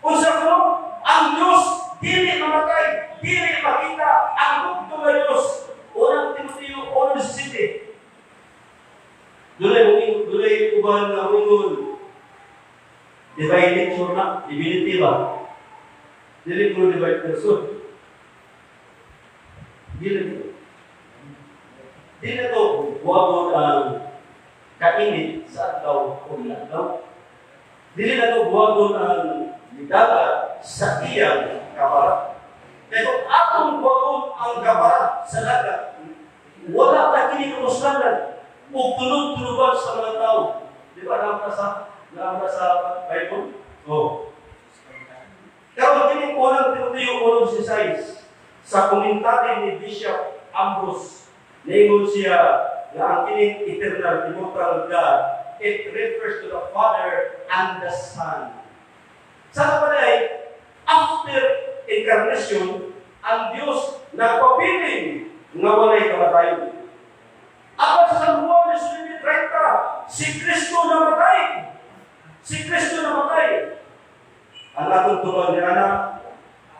Unsa kuno? Ang Dios dili mamatay, dili makita ang bugtong nga Dios. Unang Timoteo 1:17. Dunay uban nga moingon divine nature na, divinity ba? Dili ko divine person. Dili ko. Dili to buwagon ang kainit sa adlaw o adlaw. Dili na to buwagon ang dagat sa iyang kaparat. Pero atong buwagon ang kaparat sa dagat, wala ta kini kamuslanan o tunod-tunuban sa mga tao. Di ba naa sa Bible? Oh. Pero kini Unang Timoteo 1:16 sa komentary ni Bishop Ambrose, niingon siya nga ang kining eternal, immortal God, it refers to the Father and the Son. Sa kapanay, after incarnation, ang Diyos nagpabilin nga walay kamatayon. Apan sa San Juan 19:30, si Kristo namatay. Si Kristo namatay. Ang atong tubag ni Ana,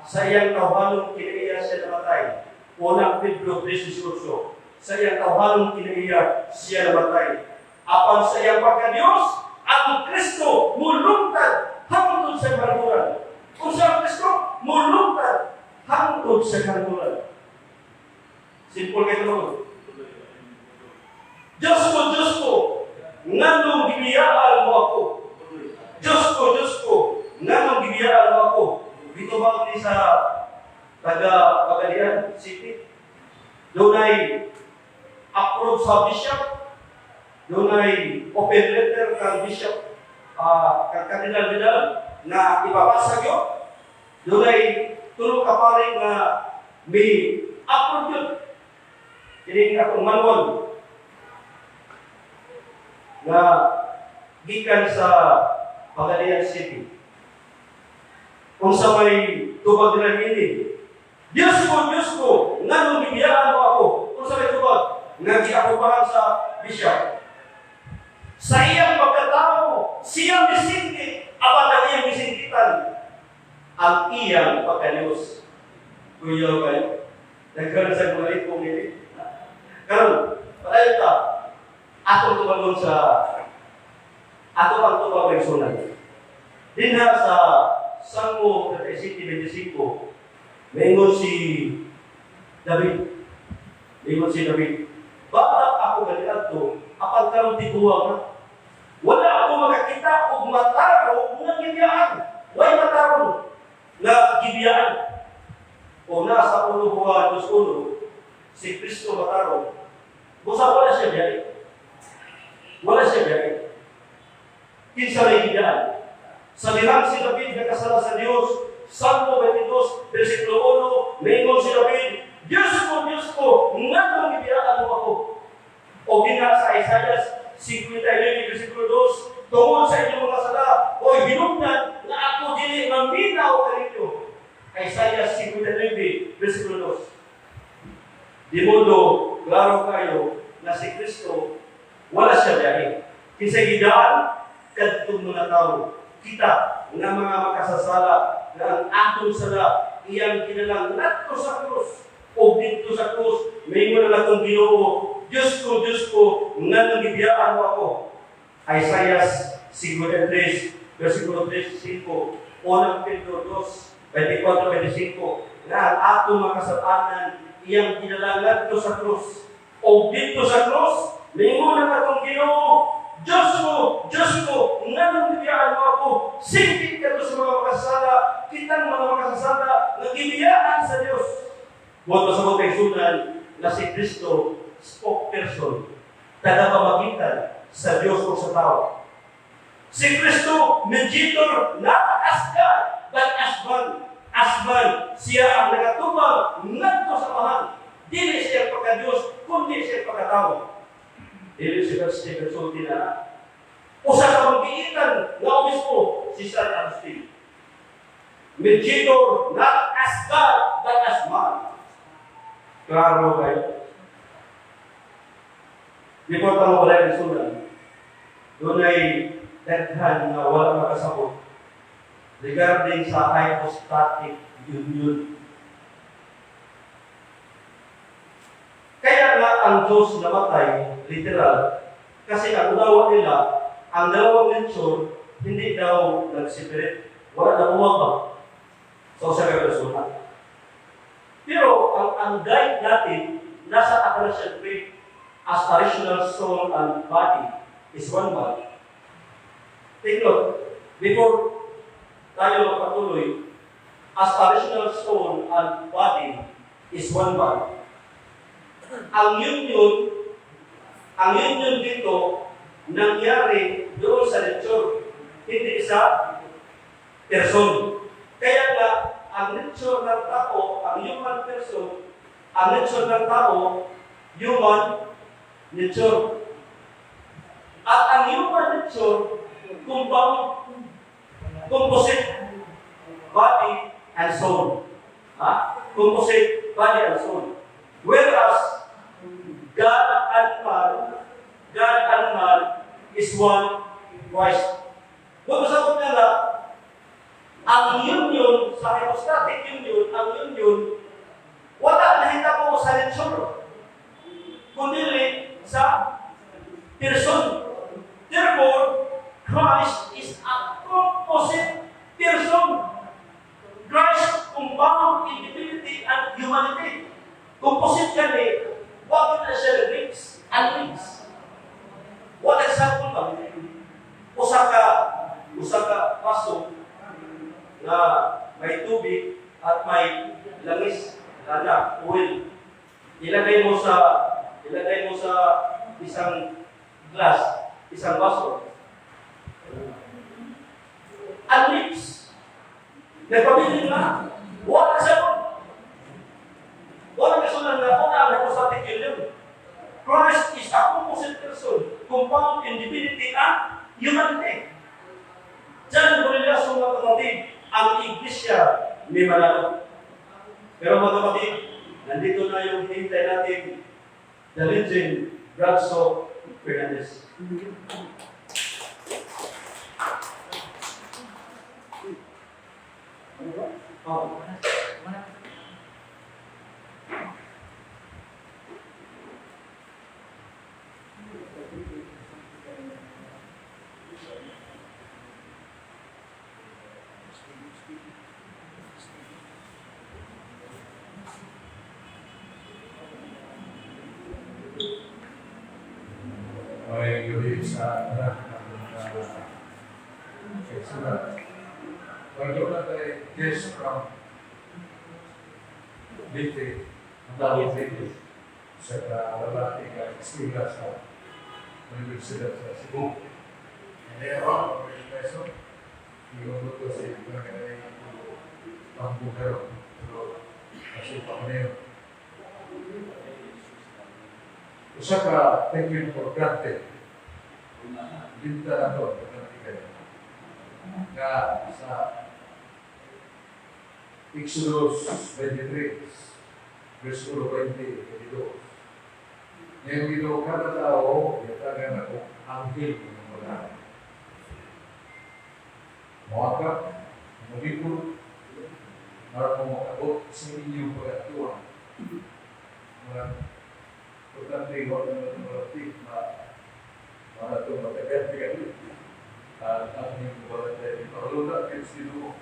sa iyang tawhanong kinaiya siya namatay. Unang Pedro 3:18. Sa iyang tawhanong kinaiya siya namatay. Apan sa iyang pagka-Diyos, ang Kristo mulungtad hangtod sa kalungkuran. Kung sa Kristo, mulungtad hangtod sa kalungkuran. Simple kayo naman. Diyos ko, Diyos ko, nganong gibiyaan mo ako? Diyos ko, Diyos ko, nganong gibiyaan mo ako? Dito ba ni sa taga Pagadian City? Dunay approve sa bishop, dunay open letter kang bishop, kang Cardinal Vidal na ipabasa gyud. Dunay tulo ka pare nga may approve gyud. Kini akong manual na gikan sa Pagadian City. Kung sa may tubag nila ini, "Diyos ko, Diyos ko, nganong gibiyaan mo ako?" Kung sa may tubag, nga giaprobahan sa bishop. Sa iyang pagkatao, siya misingkit, apan ang iyang misingkitan, ang iyang pagka-Diyos. Kuya kayo, nagkaroon sa mga kong ini. Karon, padayon ta, atong tubagon sa ato ang tubag ng sunan. Dinha sa Salmo 37:25, maingon si David. Maingon si David, "Bata ako kaniadto, apan karon tiguang na. Wala ako makakita og matarong nga gibiyaan." Way matarong nga gibiyaan. O nasa uno Juan 2:1, si Kristo matarong. Busa wala siya biyahe. Wala siya biyahe. Kinsa may gibiyaan? Sa dirang si David nakasala sa Dios, Salmo 22, versikulo 1, maingon si David, "Diyos ko, Diyos ko, nganong gibiyaan mo ako?" O gina sa Isaiah 59, versikulo 2, "Tungod sa inyong mga sala, o hinungdan nga ako dili maminaw kaninyo." Isaiah 59, versikulo 2. Di modo, klaro kayo na si Kristo, wala siya biyahe. Kinsa gidaan, kadtong mga tao. Kita nga mga makasasala nga ang atong sala iyang gidala ngadto sa krus. O didto sa krus, maingon na atong Ginoo, "Diyos ko, Diyos ko, nganong gibiyaan mo ako?" Isaiah 53, versikulo 3, 5, Unang Pedro 2, 24, 25, nga ang atong mga kasalanan iyang gidala ngadto sa krus. O didto sa krus, maingon na atong Ginoo, "Diyos ko, Diyos ko, nganong gibiyaan mo ako?" Singkit ka sa mga makasasala, kitang mga makasasala, nga gibiyaan sa Diyos. Buhat pasabot kay sunan na si Kristo, spokesperson, tagapamagitan sa Diyos o sa tao. Si Kristo, mediator, not as God, but as man. As man, siya ang nagatubang ngadto sa Amahan. Dili siya pagka-Diyos, kundi siya pagkatao. Dili siya sulti na. Usa ka magiitan nga obispo, si San Agustin. Mediator, not as God, but as man. Klaro kayo. Before pa mawala yung sunan, doon ay daghan nga wala makasabot regarding sa hypostatic union. Kaya nga ang Diyos namatay, literal, kasi ang unawa nila, ang dalawang nature, hindi daw nag-separate. Wala na buwag ba sa usa ka persona. Pero ang guide natin, nasa Athanasian Creed, as a rational soul and body is one body. Take note, before tayo magpatuloy, as a rational soul and body is one body. Ang union dito, nangyari doon sa nature, hindi sa person. Kaya nga, ang nature ng tao, ang human person, ang nature ng tao, human nature. At ang human nature, compound, composite body and soul. Ha? Composite body and soul. Whereas, God and man is one Christ. Kung sa niya nga, ang union, sa hypostatic union, ang union, wala nahitabo sa nature, kundi sa person. Therefore, Christ is a composite person. Christ compound in divinity and humanity. Composite kani, wag na siya mix and mix. What example ba? Usa ka baso na may tubig at may langis, lana, oil. Ilagay mo sa isang glass, isang baso. Ang mix. Nagpabilin na. Wala sa Wala kasunan na una ang hypostatic union. Christ is a composite person, compound in divinity and humanity. Diyan, Borreliaso, mga kapatid, ang Iglesia ni Manalo. Pero mga kapatid, nandito na yung hinihintay natin, the legend, Bradso Fernandez. Oh. Ay gabi sa anak ng kaisunan. Bago na tayo guest from Leyte, ang tawag Leyte, sa lalaki ka eskwela sa Universidad sa Cebu. Hindi ako, ang peso, yung ko sa iba kaya pambugaro, pero kasi pa. Usa ka taken for granted. Binta na to, kayo. Nga sa Exodus 23, versikulo 20, 22. Ngayon Ginoo kada tao, yatagan ako anghel ng mga. Moaka, molikod, para mo makabot sa inyong pagatuan. Mga importante, wala na itong ma para ito matagal-tagal. At ang inyong wala tayo iparlula, kaya sino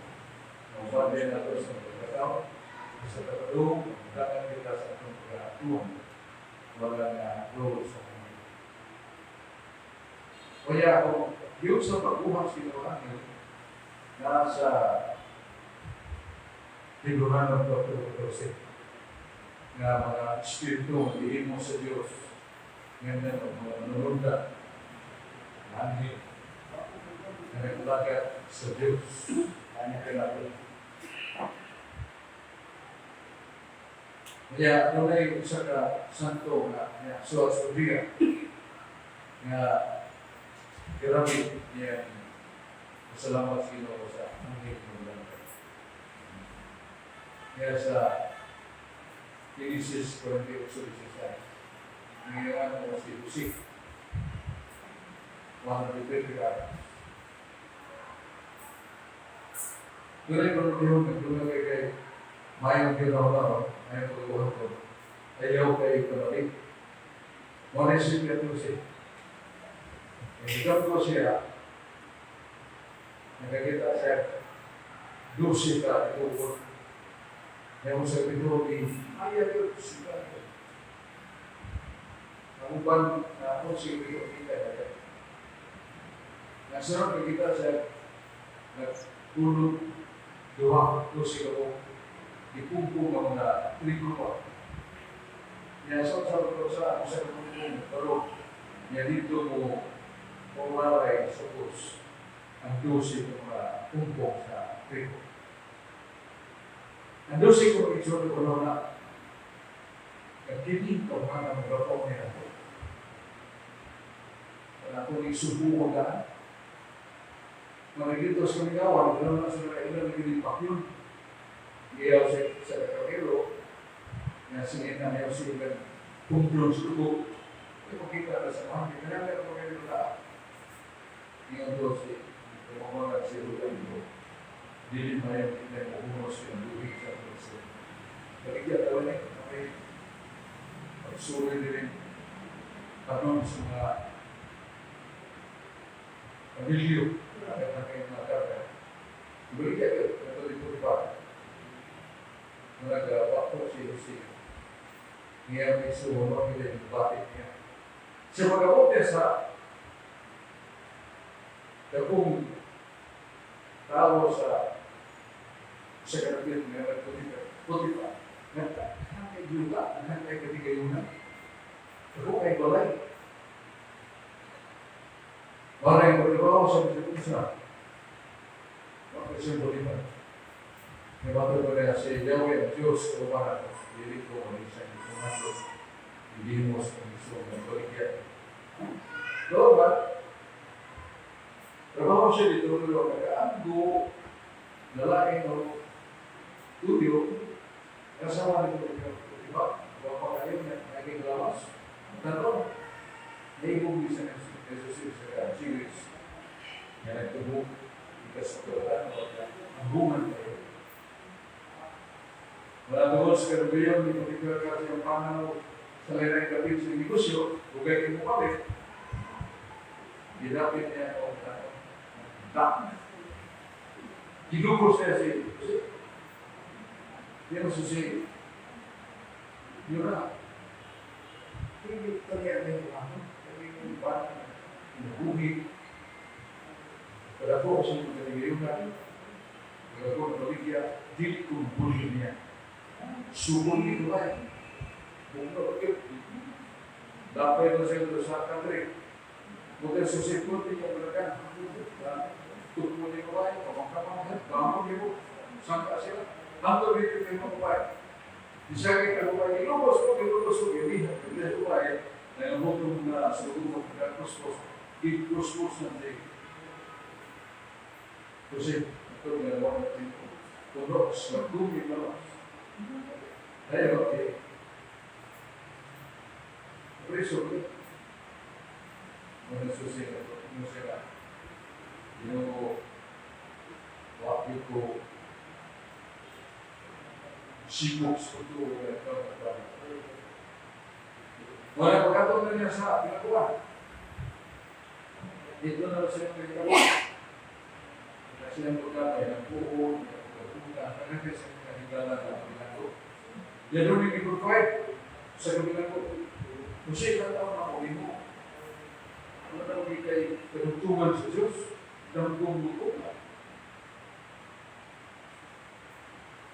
mabagay na ito sa pagkatao, sa katulong, tangan kita sa atong pagkatuan. Wala na role sa kanya. Kaya kung yung sa pagbuhat si Noangel, nasa Hebreano 4:14 nga mga espiritu gihimo sa Dios nga mga manununda, anghel na naglagat sa Dios. Ano kaya Kaya dunay usa ka santo nga nga suwat sa Korea nga grabe niya salamat sa Ginoo sa anghel ng langit. Kaya sa Genesis 48:16, ngayon mo si Jose, one of the patriarchs. Dunay ko diho nagdunay kay mayong ginawa mayong pagbuhat ko. Ayaw kayo kanalik. Mo na si Jose. Nagkita ko siya, nakakita siya, 12 ka ituon. Ngayon sa bito ni, ayaw yun, siya. Ang uban na ako si Rio kita na. Nasunod nakita siya, nagtulog, duha, 12 ka po, ipumpo nga mga trigo pa. Niya sa sa sa sa sa pero niya dito mo pumaray sa bus ang 12 ka mga pumpong sa trigo. Ang 12 ko igsoon ko na nagkini ka mga magapaw niya ako. Wala ko ni subukan ka. Mga dito sa kamigawan, wala na sila ilan naging pakyun. Iyaw sa kakakilo, nga singin na niya sila kumplong sa dugo. Ito makita na sa mga, kaya meron pa kayo na ingon ko si Pamamanag si Rodrigo. Dili mayang kita mo unos yung buhi sa puso. Baligya tawa niya, may pagsuri din kanon sa mga pamilyo, kaya na kayo mga karga. Baligya ka, ito dito pa. Nagapako si Jose. Niya may sumunod nila yung batik niya. Sa pag-abot niya sa dakong tao sa kanapit nga nagputi pa, nagkakay yuta, nagkakay katigayunan. Ako kay balay. Maray pagtrabaho sa bisa. Bakit siya puti pa? Nabato ko na si Yahweh ang Diyos o para dili ko sa instrumento hindi mo sa gusto ng baligya. Doon ba? Trabaho siya dito pero nag-aanggo, lalaki o tuyo, kasama nito diba? Wapa kayo na naging lawas. Tanong, naibog sa Jesus sa series nga nagtubog ikas sa ang bungan kayo. Wala tungkol sa karubiyon, di particular ka sa iyong panaw sa lain kapit sa negosyo, bugay kayo mo palit. Gilapit niya ang tak. Ginugo siya si Jose. Yan si Jose. Yun na. Hindi pa niya na yung ano. Kaya yung bata, inubuhi. Kada ko sa mga kaligayunan, kada ko nabaligya, dili ko bulin niya. Subong nito ay. Bunga bakit? Dapat na siya sa country. Bukan susipot niya belakan. Tukmo niya babae, pamangkamang, bangon niyo, sangka sila. Hanggang dito kayo mga babae. Isa kay kababae, ilubos ko, ilihan, ilihan babae. Na yung mutong na sulubok na kuskus, i-kuskus na siya. Kasi, ito ginagawa natin ko. Puno sa gumi malas. Ay, okay. Preso ko. Mga susi na ito, ano sila? Ginoo, wakil ko, sibok sa ito, wala pagkataon na niya sa ginagawa. Dito na siya ginagawa. Kasi ang pagkatay ng buo, pagkatuta, kaya sa kahigala ng kabilang ko. Yan doon yung i-provide sa kabilang ko. Kung siya ikataon na ako, mo. Ano na kay kanugtungan sa Diyos? Damgong luto na.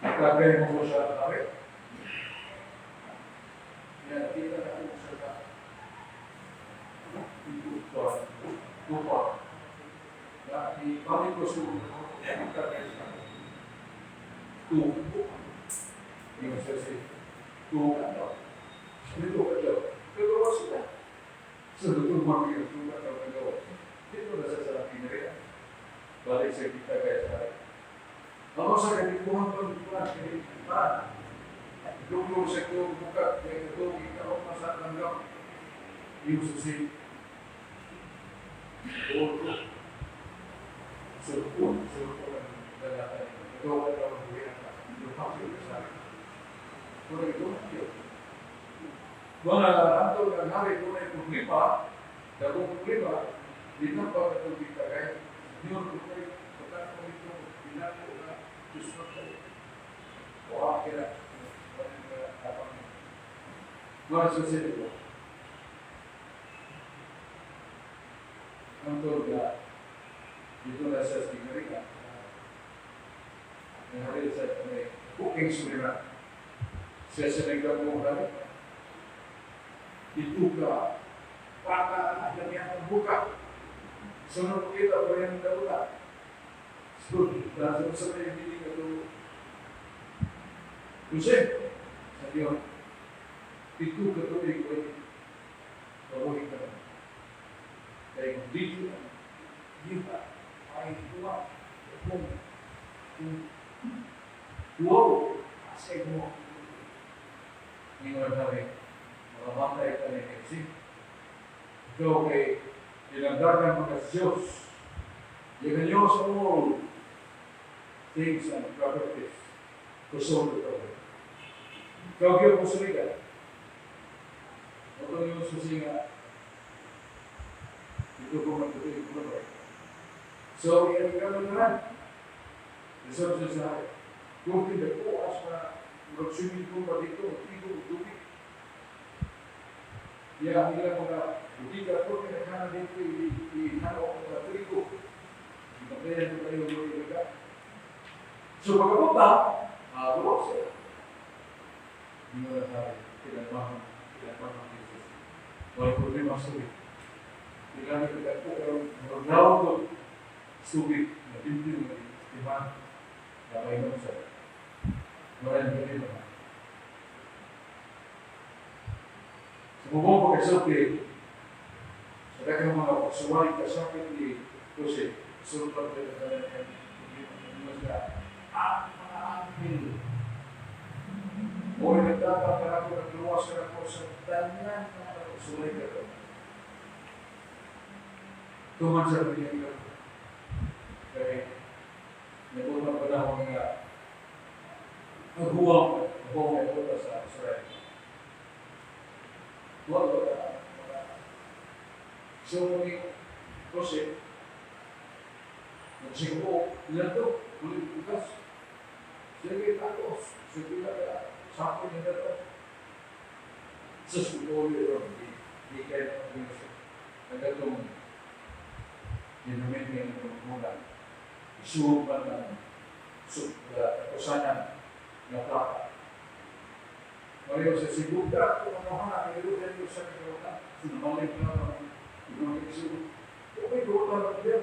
Kagay mo ko sa karit. Yan, kita na ko sa ka. Itupa. Tupa. Na, ibalik ko sa ulo ko. Kagay sa Tuo. Yung siya si tuo ka daw. Dito ka daw. Nagawa sila. Sa Dr. Mark yung tuo ka daw nagawa. Dito na siya sa pinariya. Balik sa kita kaya sa akin. Ako sa kanikuhan ko, kaya pa. Duglo sa ko buka, kaya ito, ikaw masa langgam. Yung susi. Orto. Surpo, surpo ang dalata nito. Ito ka daw ang buhay ang lumaki sa akin. Pero ito, yun. Mga anto ng hari ko na problema, dagong problema, di na pa katong kita kay Diyon ko kay pagkat ko ito, binako na Diyos na tayo. Wah, kira. Mga susunod ko. Ang nga, dito na sa Stingerica, nangyari sa may booking sumira. Siya sa nagdagong hari. Ito ka, baka alam niya ang buka. So, nung kita ko yung daula. So, dahil sa may hindi ka to, Jose, sa Diyon, ito ka to, ikaw babuhin ka na. Kaya kung dito, yuha, ay huwa, kung wow, asay mo. Ngayon sabi, mga matay ka ni Kasi, ikaw kay tinanggagan mga Diyos, you can use all things and properties to solve the problem. Ikaw kayo musulika. Ito yung susi nga, ito ko magtutuloy ko ba? So, yan ka naman. Isang siya sa kung pinakuas na mag-swimming pool pa dito, magtigo, tubig. Ya, ilang mga butika ko, kinakana dito, ihano ko sa trigo. Ipatayan ko kayo ng ilaga. So, pagkapunta, luwag siya. Hindi mo na sabi, kinalmahan, kinalmahan Jesus. Walang problema sa tubig. Kailangan ko ko, pero maglaw ko tubig, na limpyo, na istiman, na mainom siya. Maraming problema. Sa bubong pagkasulti, sa daghang mga pagsuway kasakit ni Jose, sultan din ang kanyang problema sila. Ang mga anghel, o nagdapat ka na ko, nagluwas ka na ko sa tanan ng mga pagsuway ka to. Tuman sa kanyang ka. Kaya, nagutang panahon nga, naghuwang, naghuwang may sa Israel. Wala ba So, ni Jose, nagsigo, ilan to? Ulit bukas. Sige, tapos. Sige na kaya, sako niya na to. Sa sulo yun, di kaya ng Diyos. Nagatong, ginamit niya ng pagmulan. Isuog man ng katapusanan ng plaka. Mario sa Sigunda, kung ano na, ilugan niyo sa kagawin. Sinamalik na ang ibang isuog. Okay, doon na lang din.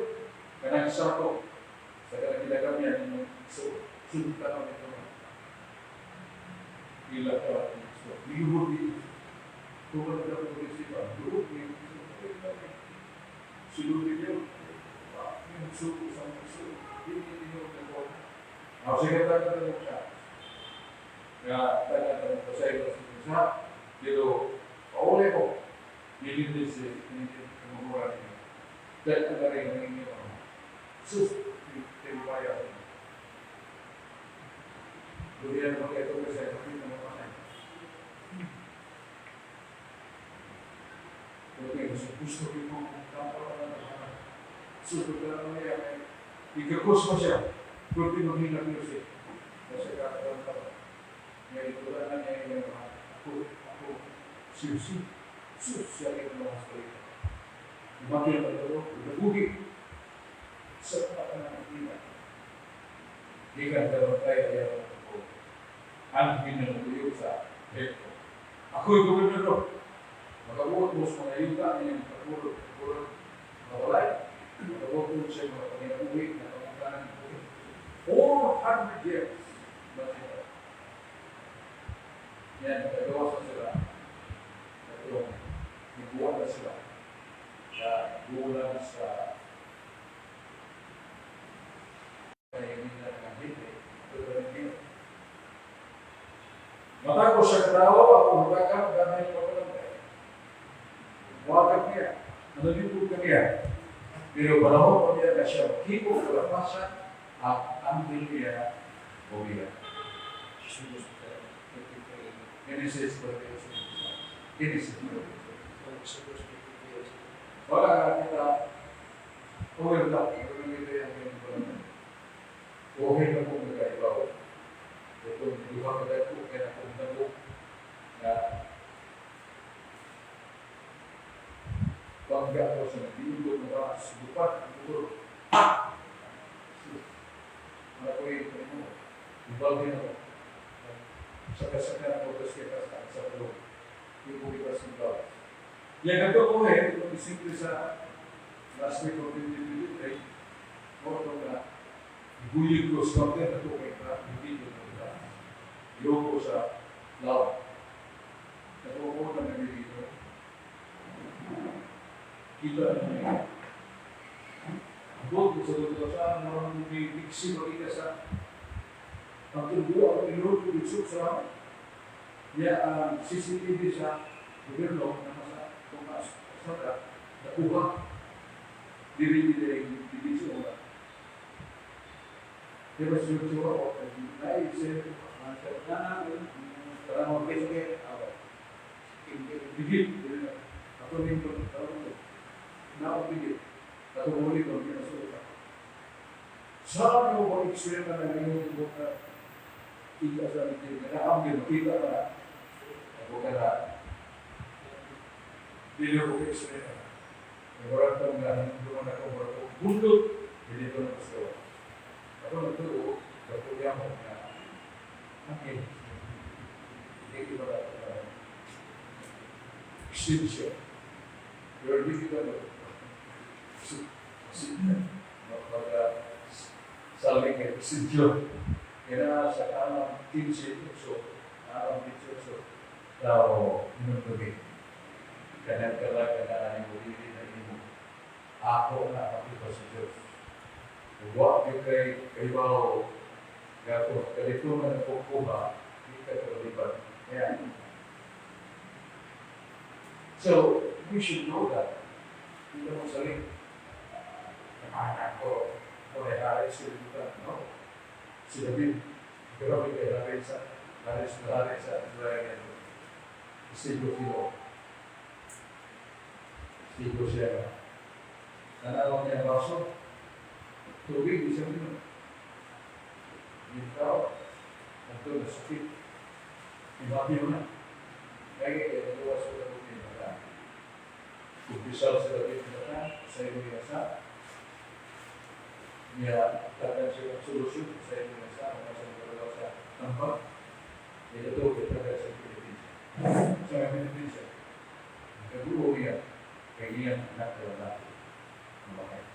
Kanang sako, sa kanang ginagamyan ng isuog. Sunta na ito. Ila ka, isuog. Lihod dito. Tuwan na po rin siya. Duhod niyo. Sulod niyo. Yung suko sa mga isuog. Hindi niyo nagawa. Sige, taga-tanong siya. Nga, taga-tanong ko sa iyo sa pero, pauli ko, nilindis si kamamura niyo. Dahil ang rin ang inyo. Sus, tinupaya ko. Durian naman kayo ito kasi sakit na mamatay. Porque gusto ko yung tama na naman. Sus, pagkala naman niya, ikakos mo siya. Kundi maghina ko siya. Kasi kakaroon ka. Ngayon, wala na niya yung mga ako, ako, siyusi. Sus, siya yung mga salita. Umakil ang talo, nabugi. Sa mga ng ina. Di ka nagkaroon tayo ayaw ng ako. Ang ginanatuyo sa Hector. Ako'y gobernador. Makabuot mo sa mga yuta niyang pagulot, pagulot, mawalay. Makabuot mo sa mga panginabuhi na panguntanan ng buhi. 400 years. Imagine. Yan, nagagawa sa sila. Ito, nagbuwa na sila. Na bulan sa kaya nila ng hindi. Ito na rin. Matag ko sa tao, ako hutakan, ganay ko lang. Wakag niya, nalipod ka niya. Pero panahon ko niya na siya makiko, kalapasan, ang anghel niya, uwiya. Genesis 48. Genesis 48. Wala nga kita, overlap, nagagawin yung ganyan. Okay na kung nagkaibaw. Ito, duha ka dagko, kaya akong dagko na bangga ko sa nag-iugot na ba, subukan, ang motor. Wala ko yung ano, ibaldi na ko. Saka-saka na ko, tapos kaya sa tulog. Yung ko kita sa bawas. Yan, ito ko eh, ito simple sa last week of 2023, mo ito na iguyod ko sa content na ito kay ka, hindi ko ito. Iyo ko sa love. Ito ko na nagigito. Kita na niya. Abot ko sa ito sa marang may bigsi makita sa pagtubo ang inurot ko dito sa niya ang CCTV sa gobyerno na masa tumas sa nakuha diri diri diri sa. Diba si Joshua o ay si Para mo biscuit. Bigit ako ning na bigit ato huli ko kinasuot. Saan mo ba eksena na ngayon mo ka kita sa mitin na ang makita ka ako ka na dili ko eksena. Murag tong na hindi na ko murag ko bundot dili ko na gusto. Ako nagtuo, kapuya mo na angin. Hindi ba na extinction. Pero hindi kita na magpaga saling extinction. Kaya sa kanang 15 so, arang 15 so, tao inundugi. Kanang kala kanang dili na imo. Ako na makita sa Diyos. Wa yung kay kaybaw gato kalito na nagkukuha, di ka kaliban. Kaya, so, we should know that. Hindi mo saling, anak ko, o ay hari sila, no? Si David, grabe kay hari sa Israel. Sigo sila. Sigo siya. Nanaw niya ang baso, tubig, isang minum. Yung tao, ito na sakit. Ibabi mo na. Kaya kaya nagawa sa ulit na kumpisal sa David na sa iyo niya sa niya tagan siya ang solusyon sa iyo niya sa mga sa nagawa sa tambak. Ito kaya tagan sa Pilipinas. Sa Pilipinas, nagawa niya kaya iyang anak na lalaki. Bakit?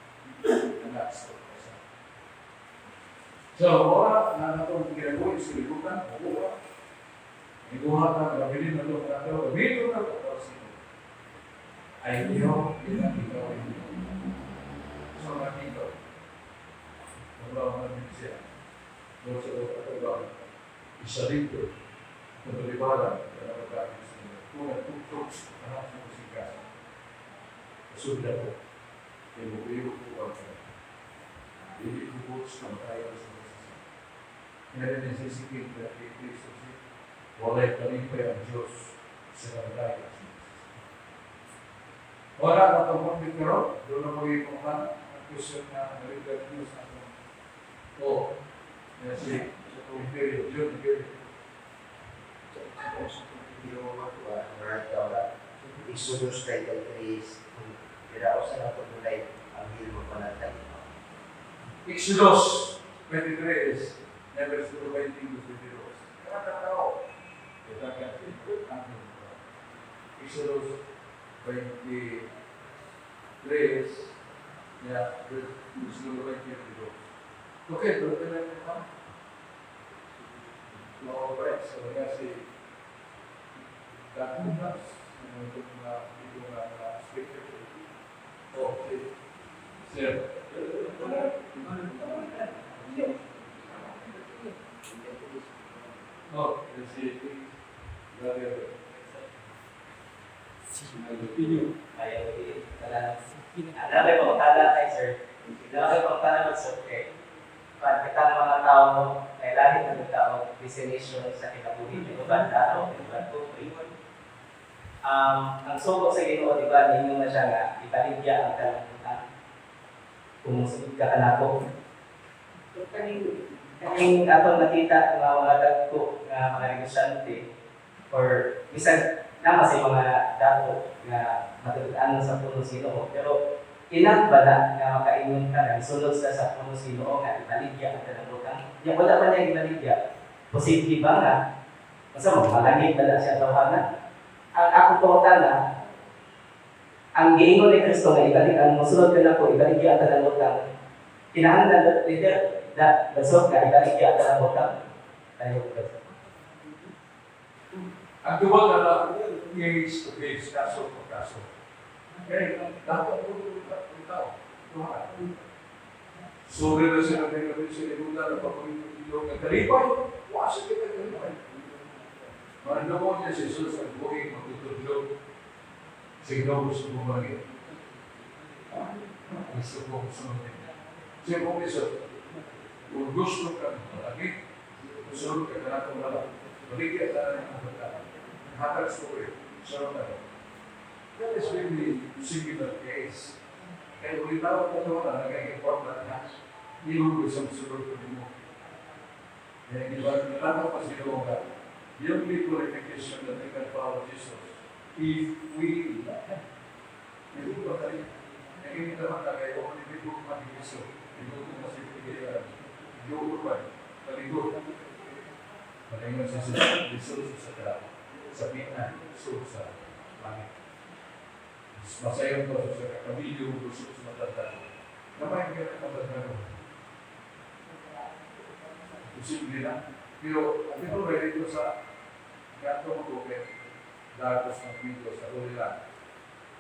Anak sa. So, wala na natong ginagawa sa libutan, mabuha. Iguha ka, gabilin na ito, gabilin na ito, para sa inyo. Ay iyo, bilang ikaw ay iyo. So, nakita. Wala mo namin siya. Doon sa loob at ba, isa dito, natalibaran, na napagkakin sa inyo. Kung nagtuktok, anak sa kusing. Kasubla ko. Kaya mo ko ang dili ko po sa tayo sa kaya rin sisikip na kay Kristo siya. Wala'y kalipay ang Diyos sa kamatayan. Wala na itong konflict karon, doon na mo yung ang question na narinig niyo sa atong o na si Imperio, John Imperio. Exodus 33, kira sa na pagulay ang hilmo panatay. Exodus 23 is never siguro 22. Kada tao. Ito ang Exodus 23, ya, versículo 22. Okay, pero kailan mo pa? No, right. So, nga si Dan Lucas, itong mga dito nga mga speaker. Oh, si Sir. Oh, si Brother Continue. Ayaw, wala. Ano kay pangutana kay sir? Ano kay pangutana magsulti? Pag kitang mga tao, may lahi na ng tao, destination sa kinabuhi ng uban tao, uban country. Ang sugo sa Ginoo, di ba, ninyo na siya nga, ibaligya ang kalungkutan. Kung musunod ka kanako. So, kaning atong nakita nga mga dagko nga mga negosyante or bisan nama sa mga dako nga matuod-anon sa puno sa Ginoo, pero enough ba na nga makaingon ka nga sunod sa puno sa Ginoo nga ibaligya ang kalungkutan? Ya wala pa niya ibaligya, posible ba nga unsa mo malangit ba na siya tawhana? Ang akong pangutana, ang giingon ni Kristo nga ibalik ang mosunod ka nako, ibaligya ang kalungkutan, kinahanglan leader da basok nga ibaligya ang kalungkutan tayo ba? Ang duwag na case to case, kaso to kaso. Okay, dapat ko ang tao. Duha. Sobre na sila ng gabi sa inuna na pagpapagin ng kalipay, wasa kita kalipay. Manalo niya si Jesus ang buhay magtutudlo. Signo gusto mo malagay. Gusto ko sunodin. Siya kong isa, kung gusto ka malagay, sunod ka na itong lala. Baligya ka na ng mga hatag story. Sarap na. That is really singular case. Kaya ulit tao ko ito na naging-important na ilong ko isang sunod ko mo. Kaya di ba, nalaman pa siguro nga, the only qualification that we can follow Jesus, if we love Him. Hindi ba tayo? Naging naman na kayo, kung hindi ko mag-iso, hindi ko masipigay, hindi ko ba, taligod. Malingon si Jesus sa tao, sa pina, so sa langit. Masayon ko sa kakamilyo, gusto sa matanda. Namay ka na matanda. Posible na. Pero, ang ito rin dito sa ganito mo kay dagos ng video sa Holy Land.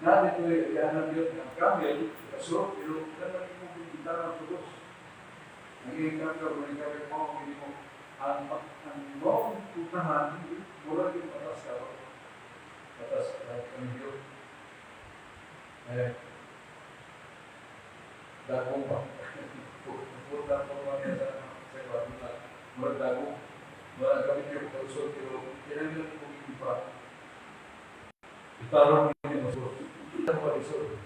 Na dito ay ihanap yun ng camel, kaso, pero naman mo kita ng tugos. Naging camel, naging camel mo, hindi mo, ang noong putahan, mura yung atas ka, atas kamilyo. Eh, dagong ba? Pupunta ko ba niya sa kwarto mura dagong, mura kamilyo kausod, pero kailangan mo iba. Itarong ni mo so. Ito pa iso.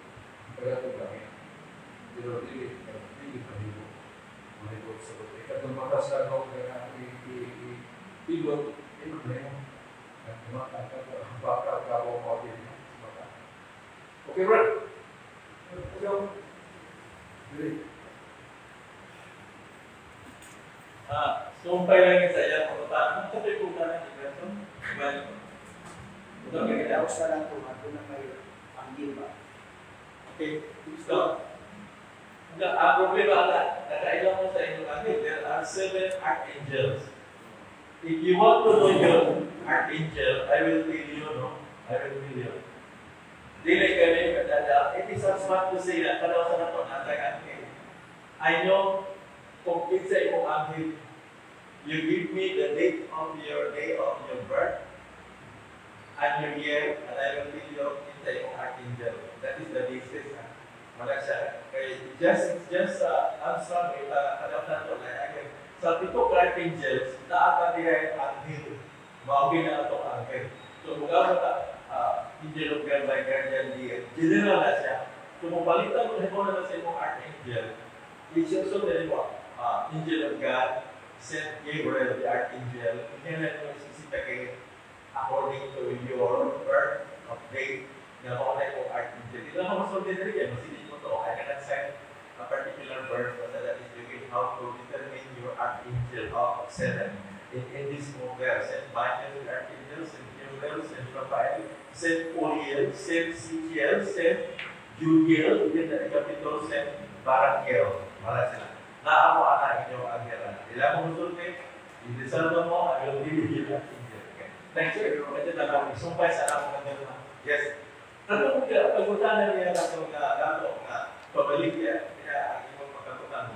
Kaya ito kami. Pero dili dili mahimo. Mahimo sa bote. Katong matas na ako kaya i-ilot ilot na yun. Baka ka mo din. Baka. Okay, bro. Ikaw. Dili. Ah, sumpay lang yun sa iya pangutana. Kapoy po ka ng evento? Well, okay, kita. Tapos na lang kung ato na may anggil ba. Okay, so, ang problema na, nakailan mo sa inyong anghel, there are 7 archangels. If you want to know your archangel, I will tell you, no? I will tell you. Dili kami, kadada, it is as much to say na, kadaw sa nato natay anghel. I know, kung kinsa imong anghel, you give me the date of your day of your birth, and your year, and I will tell you kinsa imong archangel. That is the basis. Ha? Wala siya. Kay just abstract ita kadaw na to like again. Sa pito ka archangels, naa ka diha anghel. Mao na atong anghel. So muga ta angel of God by guardian di general na siya. So mopalitan mo mo na sa imong archangel. It's also the angel of God, Saint Gabriel the archangel. Kinahanglan mo specifically according to your birth of date na mao na imong archangel. Di lang ako masulti diri kay masilid mo to. I cannot cite a particular verse, but that is you can how to determine your archangel of 7. In this order, Saint Michael the Archangel, Saint Gabriel, Saint Raphael, Saint Uriel, Saint Ezekiel, Saint Judiel, yun na ikapito, Saint Barakiel. Wala sila. Naamo ana inyong anghel. Ila mo musulti, I-reserve mo, I will be with you, archangel. Okay. Thank you. Medyo na lang, isumpay sa akong mga. Yes. Pero kung pagpunta niya na itong dato nga pabalik niya, kaya ang imong pagkatunan,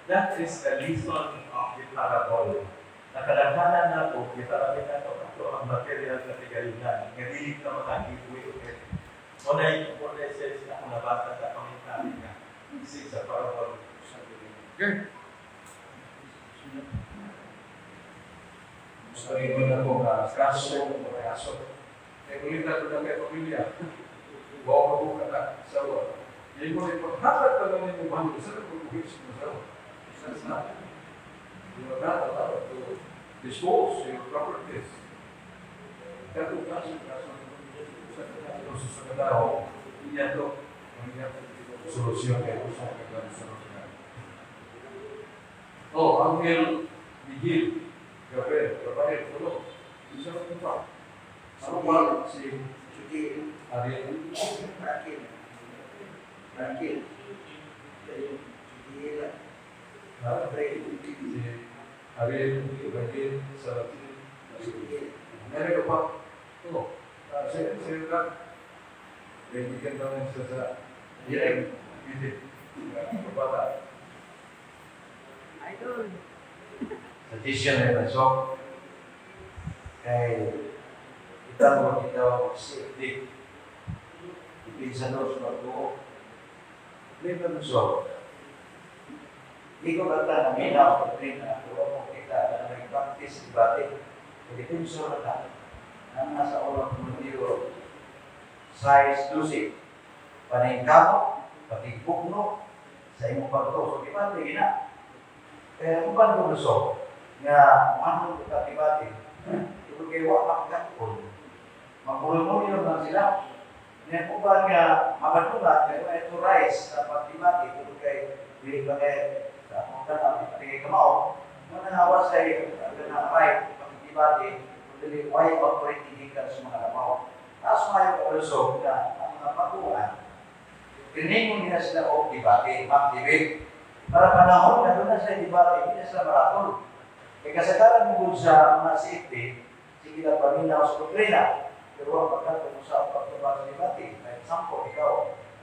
that is the reason of the parable. Nakadaghanan na po, gitarabit na ito, ato ang material na tigayunan, nga dili ka makagibuhi. Muna says na kung nabasa sa commentary nga, this is a parable. Okay. So, ingon na ko nga kaso, kaso. Eh, ulit na ko na kay pamilya. Wa ko ka na sawa. Ingon ni paghatag ka lang nimo bando sa ko buhis mo sawa. That's not. You are not allowed to dispose your properties. Kato kaso kaso sa kaso sa kadao, iya to ang iya solusyon kay usa ka sa. Oh, Angel Miguel, Gabriel, Rafael, tulo. Isa lang pa. Ano pa si Sutil, Ariel? Rakil. Rakil. Sutil, Ha? Gabriel. Si Ariel, Raquel, Salatin. Sutil. Meron ka pa? Oo. Ah, si Rak. Kaibigan namin siya sa Direct. Hindi. Bata. Idol. Sa tisyon ay pasok. Kay kita mo kita og safety. Ipinsa dos magbuo. Problema mo so. Di ko kata na minaw doktrina, pero mo kita na nag-practice debate. Defensor na ta. Ang nasa ulo ng Mateo 6:12. Paningkamot, patigpugno, sa imong pagtuo. So, debate gina. Kaya kung paano gusto nga manong ka debate, tungod kay wa makakon, magmulmulyo lang sila. Nga kung ba nga mamadungan, kay wa ito rise sa pagdebate, tungod kay dili pa kay sa akong tanang, di pa kay kamao, manahawa sa na right pagdebate, kung dili why authority gikan sa mga lamaw. Taas maayo also nga ang mga patuan, tiningon nila sila og debate, mag-debate. Para panahon na doon na sa debate, hindi na sila maratol. Kaya kasagaran mo sa mga CFP, sige lang paminaw sa doktrina. Pero ang pagkatong sa pagtuba sa debate, for example, ikaw,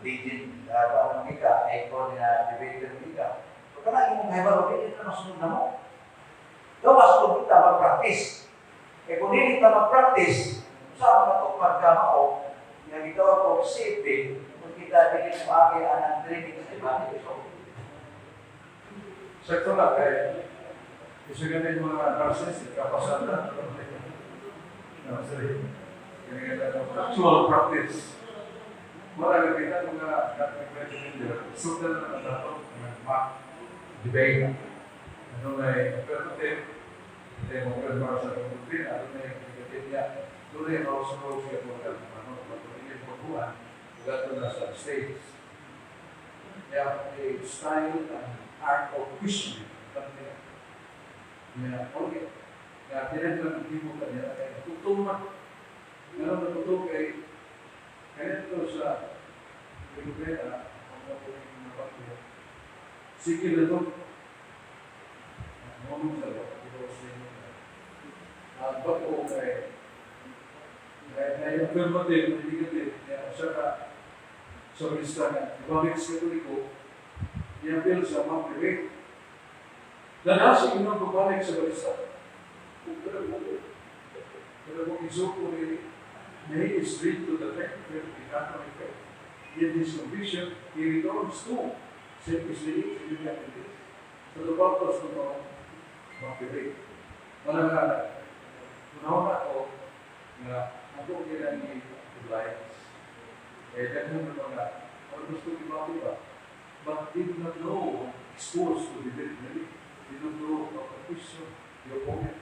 legend, uh, ka, icon na debater ka. So, kanang imong kahibalo, hindi na masunod na mo. Gawas kung kita mag-practice. Kaya kung hindi kita mag-practice, sa mga tukmad ka mao, nga gitawag ko CFP, kung kita dili maagi ang training sa debate. So, Sakto lang kay isa ganun yung mga nurses, kapasan na. Nursery. Actual practice. Wala na kita mga nag-recommend sundan na ang dato ng mock debate. Ano na yung affirmative, ito yung mga sa doktrina, ano na yung negative niya. Doon na yung house rules yung mga ano, pag-uwi pagbuhan, gato na sa states. Yeah, a style and art of questioning. Yeah, okay. Kaya tinag lang hindi mo kanya, kaya natutong na. Meron natutong kay, kaya ito sa Rivera, ang napuning na bakit. Sige na ito. Ngomong sa because ang bago kay kaya yung affirmative, negative, kaya siya ka sa minista nga, ibalik sa Katoliko, niya sa mga debate. Danasi inong pabalik sa balista. Pero kung isuko ni he is read to the faith, the Catholic faith. In his conviction, he returns to Saint Isliit, sa the purpose ng mga debate. Manangana, unahon ako nga ako kailan ni oblige. Eh, daghan ng mga, ano gusto debate ba? But they do not know, exposed to debate really. They don't know how to question the opponent.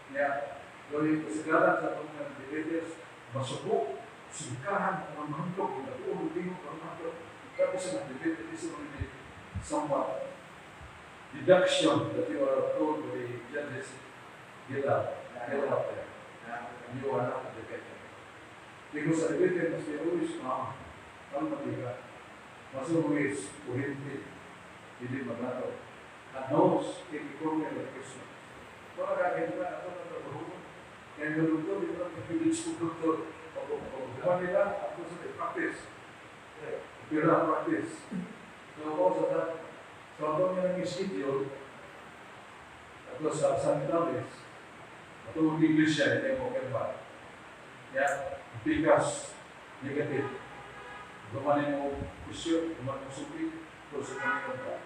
Kaya, doon yung kasagaran sa itong mga debaters, masuko, singkahan, ang mahantog, ang natuon, tingog, ang mahantog. Tapos sa debate, it is only somewhat deduction that you are told by the judges, get out there. And you are not a debater. Because a debater must be always calm, kalma ka. Must always kuhinti, hindi maglato. And knows every corner of Christmas. Wala ka ganito na ako na trabaho. Kaya yung doktor, di ba, village ko doktor. Pag nila, ako sa practice. Pero practice. So, ako sa that, so ako niya ng schedule, ako sa San Vitales, ato iglesia, hindi mo kaiba. Ya, pikas, negative. Gumanin mo kusyo, gumanin mo suki, kurso kami ka.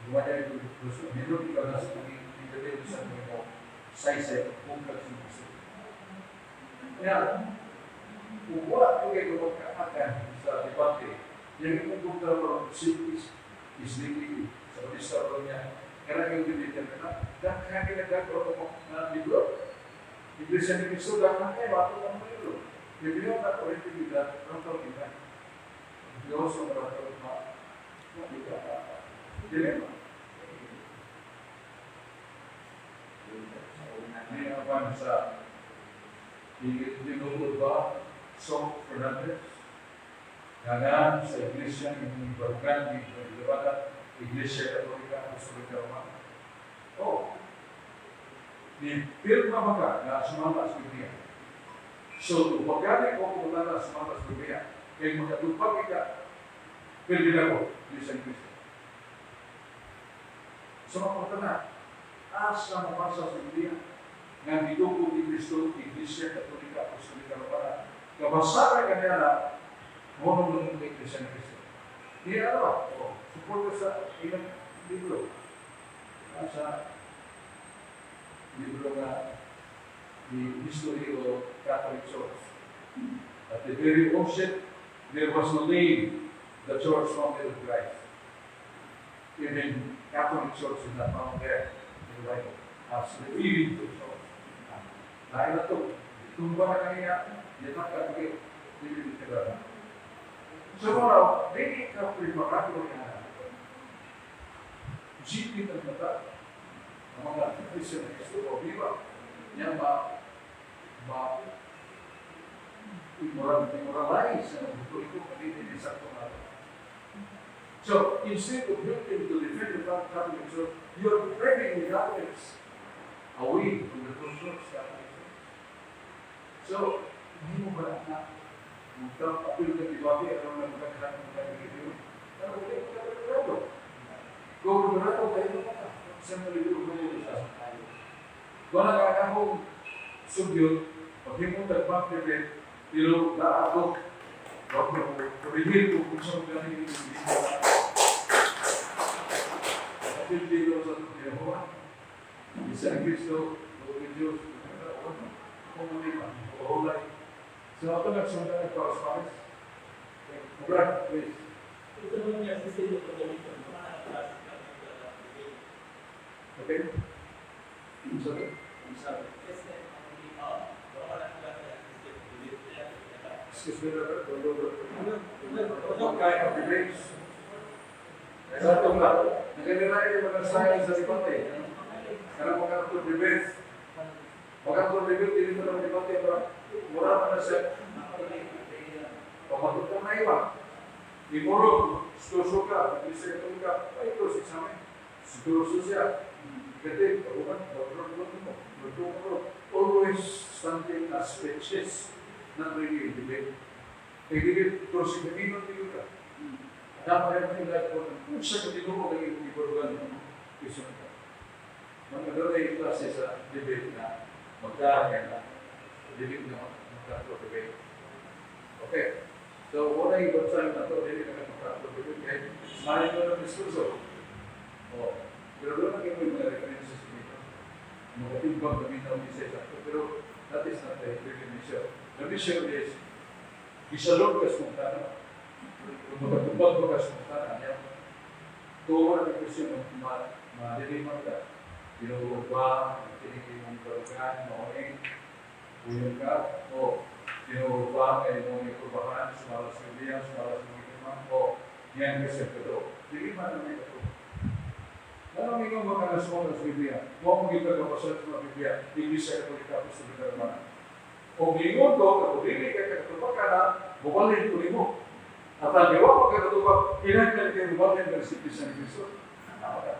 Gumanin mo kurso, minut ka na sa negative sa mo saysay, kung ka sa kurso. Kaya, kung wala ko kayo magkaakan sa debate, yung imong kontra is is negative. Sa lista ko niya, kaya yung debate na, daghan kay nagdagko na libro. Iglesia ni Cristo, daghan kay bato ng libro. Biblia na already with that, not kita. Diyos ang rato ma, dilema. Ni apan sa tinuod ba Song Fernandez nga sa Iglesia ng Barugan ni Labada, Iglesia Katolika Apostolika Romana. Oh, ni pirma ba ka na sumama sa Biblia? So, tupagani ko kung na sumama sa Biblia, kay makatupag ka, pwede na ko, Iglesia ni Cristo. So, mapunta na, asa mapasa sa Biblia, nga gidukot ni Kristo, Iglesia Katolika Apostolika Romana, kabasara ka niya na, mo nung Iglesia ni Cristo. Di ano ba? Oh, support ka sa ilang libro. Sa libro nga The History of Catholic Church. At the very onset, there was no name, the Church founded of Christ. Even Catholic Church is not found there in the Bible as referring to church. Dahil na ito, tumba na kanya, yan ang kagawin, dili literal. So, now, dili ka preparado nga isipin ng mata ang mga Iglesia ng Cristo o viva niya ma ma immoral, immoralize ang katoliko kanina ni sakto nga. So, instead of helping to defend the Catholic Church, you're driving the Catholics away from the true Church, Catholic Church. So, hindi mo ba na magkapapil ka debate, ano na magkakaroon ng mga Pero hindi ka preparado. Kung preparado tayo na sa mga libro ko sa wala ka akong sugyot, paghimong tagpang debate, pero naako, wag mo kurihir ko kung sa mga galing yung Apil dito sa Jehovah, isa ang Kristo, o Diyos, kung ano o So ako nagsunod ng Paris Paris. Brad, please. Ito naman yung assistant ko gamitin. Mga klase kami sa debate. Okay? Sorry. President, ang wala na klase assistant debate. Excuse me, Robert. What kind of debates? Sa itong lang, naganira yung mga science sa debate. Karang mga ito debate. Mga ito debate, dili pa ng debate, pero mura pa na siya. Pamatutong na iba. Imuro, suso ka, Iglesia Katolika, ay cross examine. Siguro siya. Kasi, uban, mo, magturo, always standing as witches, not really in debate. Kaya dili, cross examine dili ka. Dapat ay mahilag ko, kung sa katinuo ang iyong ibarugan, question ka. Mga doon ay klase sa debate na magkahaya na, dili na magkatro debate. Okay. So, wala yung time na to, dili na magkatro debate. Kaya, sumali ko ng diskurso. O, pero doon ang yung mga references dito. Mga timbang kami na isa sa. Pero that is not the really mission. The mission is, isalog ka spontano. Kung makatubag ka spontano, yan. Tuwa ang question ng maliliman ka. Tinuod ba, tinig mong barugan, maoning, uyong ka, o tinuod ba kay mong ikurbahan, sumala sa Biblia, sumala sa mga iman, o yan kasi ito. Dili man ang ito. Ano ang iyong mga nasumala sa Biblia? Mo ang gitagapasal sa mga Biblia, Iglesia Katolika Apostolika Romana. O giingon ko, kung dili ka kakatubag ka na, bubalhin ko nimo. At ang gawa mo kakatubag, kinahanglan kayo bubalhin ng si Iglesia ni Cristo. Tama ka.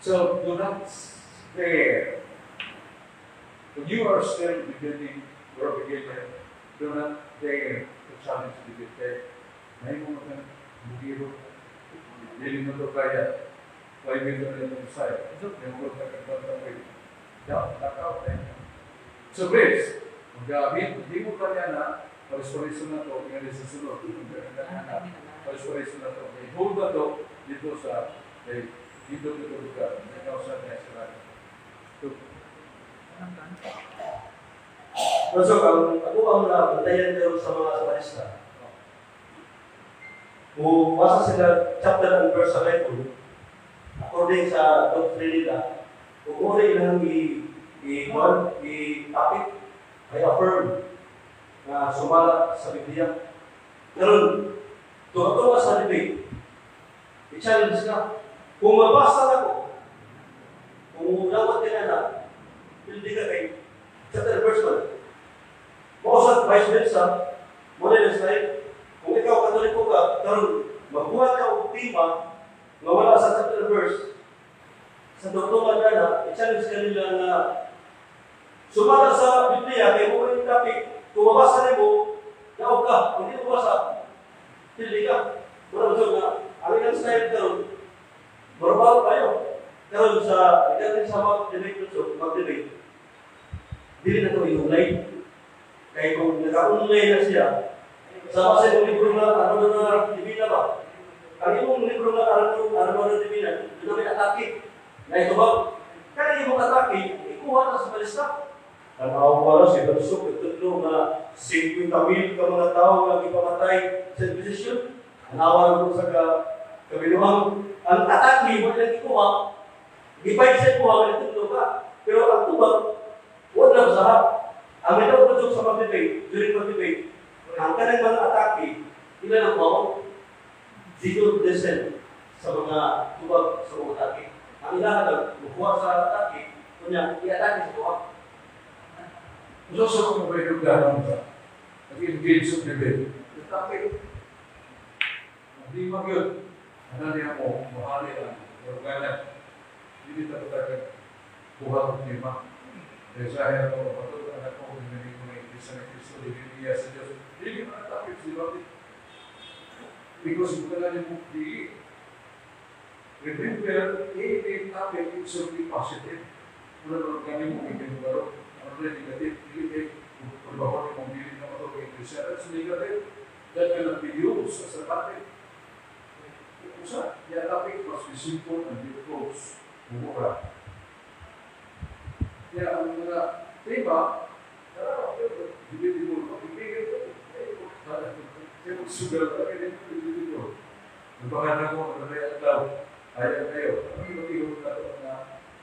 So do not dare. When you are still beginning or a beginner, do not dare to challenge the debate. May mga bugiro. Dili mo to kaya. Why we don't know side. May mga nagkakanta mo. Yeah, knockout eh. So please, kung gabit, hindi mo kaya na, pares-pareso na to, nga sa sunod, pares-pareso na to. Okay, hold na to dito sa, okay, dito dito lugar, may kausan na sila. So, So, ang ako ang nabantayan karon sa mga Samarista. Kung basa sila chapter and verse sa Bible, according sa doctrine nila, kung uri ilang i i i i topic ay affirm na sumala sa Biblia. Karon, tuwa sa debate, i-challenge ka. Kung mabasa na ko, kung dawat ka na na, hindi ka kay chapter and verse man. Mao sa vice versa, mo na style. Kung ikaw Katoliko ka, karon magbuhat ka og tema nga wala sa chapter and verse, sa doktor na na, i-challenge ka nila nga sumala sa Biblia kay mo yung topic, kung mabasa nimo, daog ka, kung hindi mo basa, pili ka. Mura mo nga, ang ilang style karon, barbaro kayo. Karon sa regarding sa mga debate, so mag-debate, dili na to i-online. Kaya kung naka-online na siya, sama sa imong libro nga ano na Divina ba? Ang imong libro nga ano ano na Divina, doon na may atake. Na ito ba? Kaya imong atake, ikuha na sa balista. Ang awa si Bansok, itutlo nga 50 mil ka mga tao nga gipamatay sa Inquisition. Ang awa naman sa kabiluhang. Ang atake mo nilang ikuha, gipay sa ikuha nga itutlo ka. Pero ang tubag, wala na sa ang may daw sa pag-debate, during pag-debate, ang kanang mga atake, ilan ang mao? Zero descent sa mga tubag sa mga atake. Ang ilahan lang, mukuha sa atake, kunya, i-atake sa tubag. So sa mga may hugdanan ka, nag-engage sa debate, topic, hindi magyud, ano niya mo, mahali ang organan, hindi ta patagan, buhat ang tema. Kaya sa akin ako, patut anak ko, hindi ko na Iglesia ni Cristo, hindi niya sa Diyos. Hindi man ang topic, di ba? Because kung kailangan mo, di. Remember, any topic, it should be positive. Wala na organi mo, hindi mo baro. Ano na negative, hindi kay pagbaho ni mong dili na ito kay Iglesia. That's negative. That cannot be used as a topic. Usa, the topic must be simple and be close. Mura. Kaya ang mga tema, debatable, hindi sugal ka, hindi debatable. Baka na mo, ano na yung daw, ayaw kayo. Ang iba na ito na,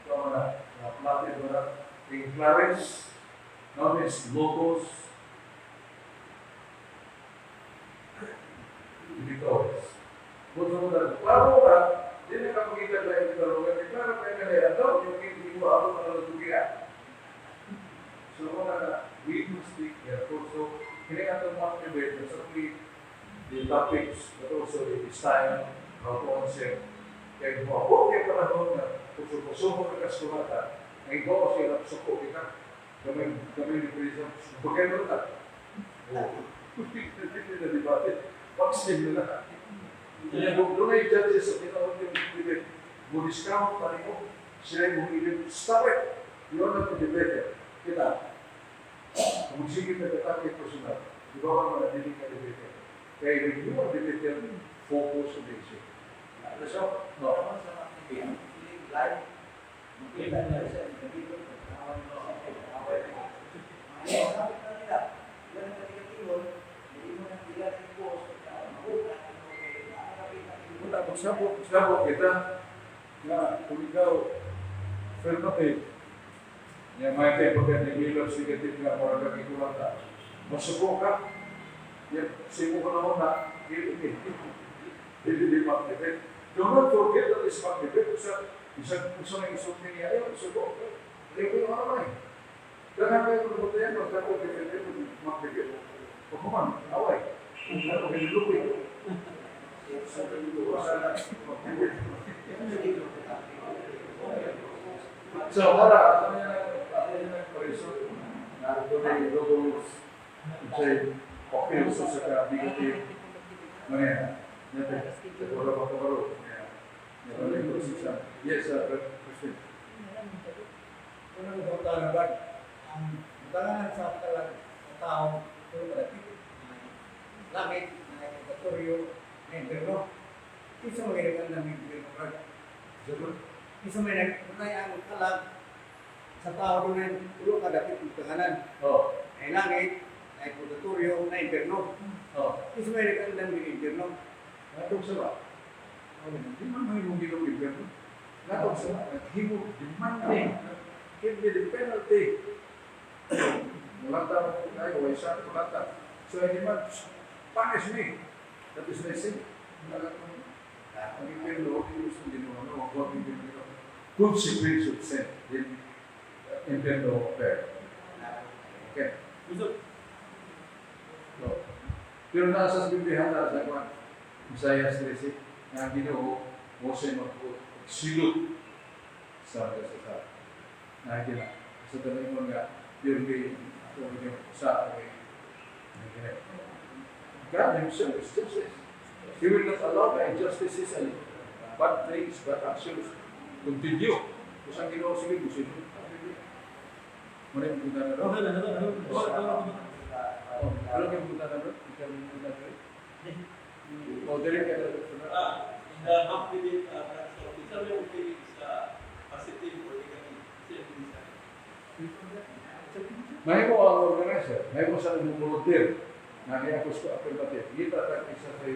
na, na, plate mo na, in Clarence, known as Logos Editores. Buto mo na, klaro ka, di na kapagita na yung tarungan, klaro ka yung kaya, daw, yung hindi mo ako na. So, mga na, we must be careful. So, hindi ka itong motivate, not only the topics, but also the style, how to answer. Kaya mo, okay pa na na, kung mo na kasulatan, ang ikaw kasi suko kita, kami, kami ni President, pagkano na. Oh, hindi na debate. Vaccine na lahat. Kaya kung doon ay judges sa tinawag yung debate, mo discount pa rin mo, sila yung ilip, stop it! You're not a debater. Kita, kung magsigit na katake personal, di ba ka manatiling ka debater? Kaya when you are debater, focus on the issue. So, No. Live. Makita nila sa dito. Punta, magsabot, magsabot kita na kung ikaw affirmative, niya may kayo pagka nililap negative nga mura kang ikulang ka, masuko ka. Yan, simo ka naman na, dili, dili, dili mag-debate. Do not forget that is mag-debate. Sa, isang, isang nang isulti niya, ayaw, suko ka. Hindi ko yung ano eh. Kaya kayo kung nabutayan, magkako, debate, mag-debate. Pagkuman, away. Ano, kinilupi. Sa kaniluwa, mag-debate. So, para, ano yan ang parisot na doon ay logos, say, papel sa sa negative, mga yan, wala pa kabalo, yes, President. Unang butang ba ang butangan sa kalag sa tao tulo ka dapit langit na purgatorio na impierno. Kinsa may nag-andam ng impierno, brad? Kinsa may nag ang kalag sa tao doon tulo ka dapit butanganan ay langit, na purgatorio, na impierno. Kinsa may nag-andam ng impierno? Natong sa ba? Di man may mong ginong impyerno. Natong sa ba? Naghimo, demanding. Give me the penalty. Mulata mo tayo, way sa mulata. So I demand, punish me. That is my sin. Ang impyerno, hindi gusto ginawa, no? Ang God impyerno. Consequence of sin. Then, impyerno fair. Okay. Gusto, So, pero nasa sa Biblia na sa kwan, Isaiah 36, nga ang Ginoo mo siya magsilot sa sa na gina sa tanay mo nga purely ako nga sa ay gina. God himself is justice. He will not allow the injustices and bad things, bad actions continue. Kung ang Ginoo sige gusto. Muna yung punta na ro. Oh, ano yung punta na ro? Ikaw yung punta na ro? Oh, dili ka na ro. In the mock debate, so, isa mo yung feeling sa positive or negative? Isa yung feeling sa Mahimo ang organizer, mahimo sa nag-volunteer na niya gusto affirmative. Kita ta isa sa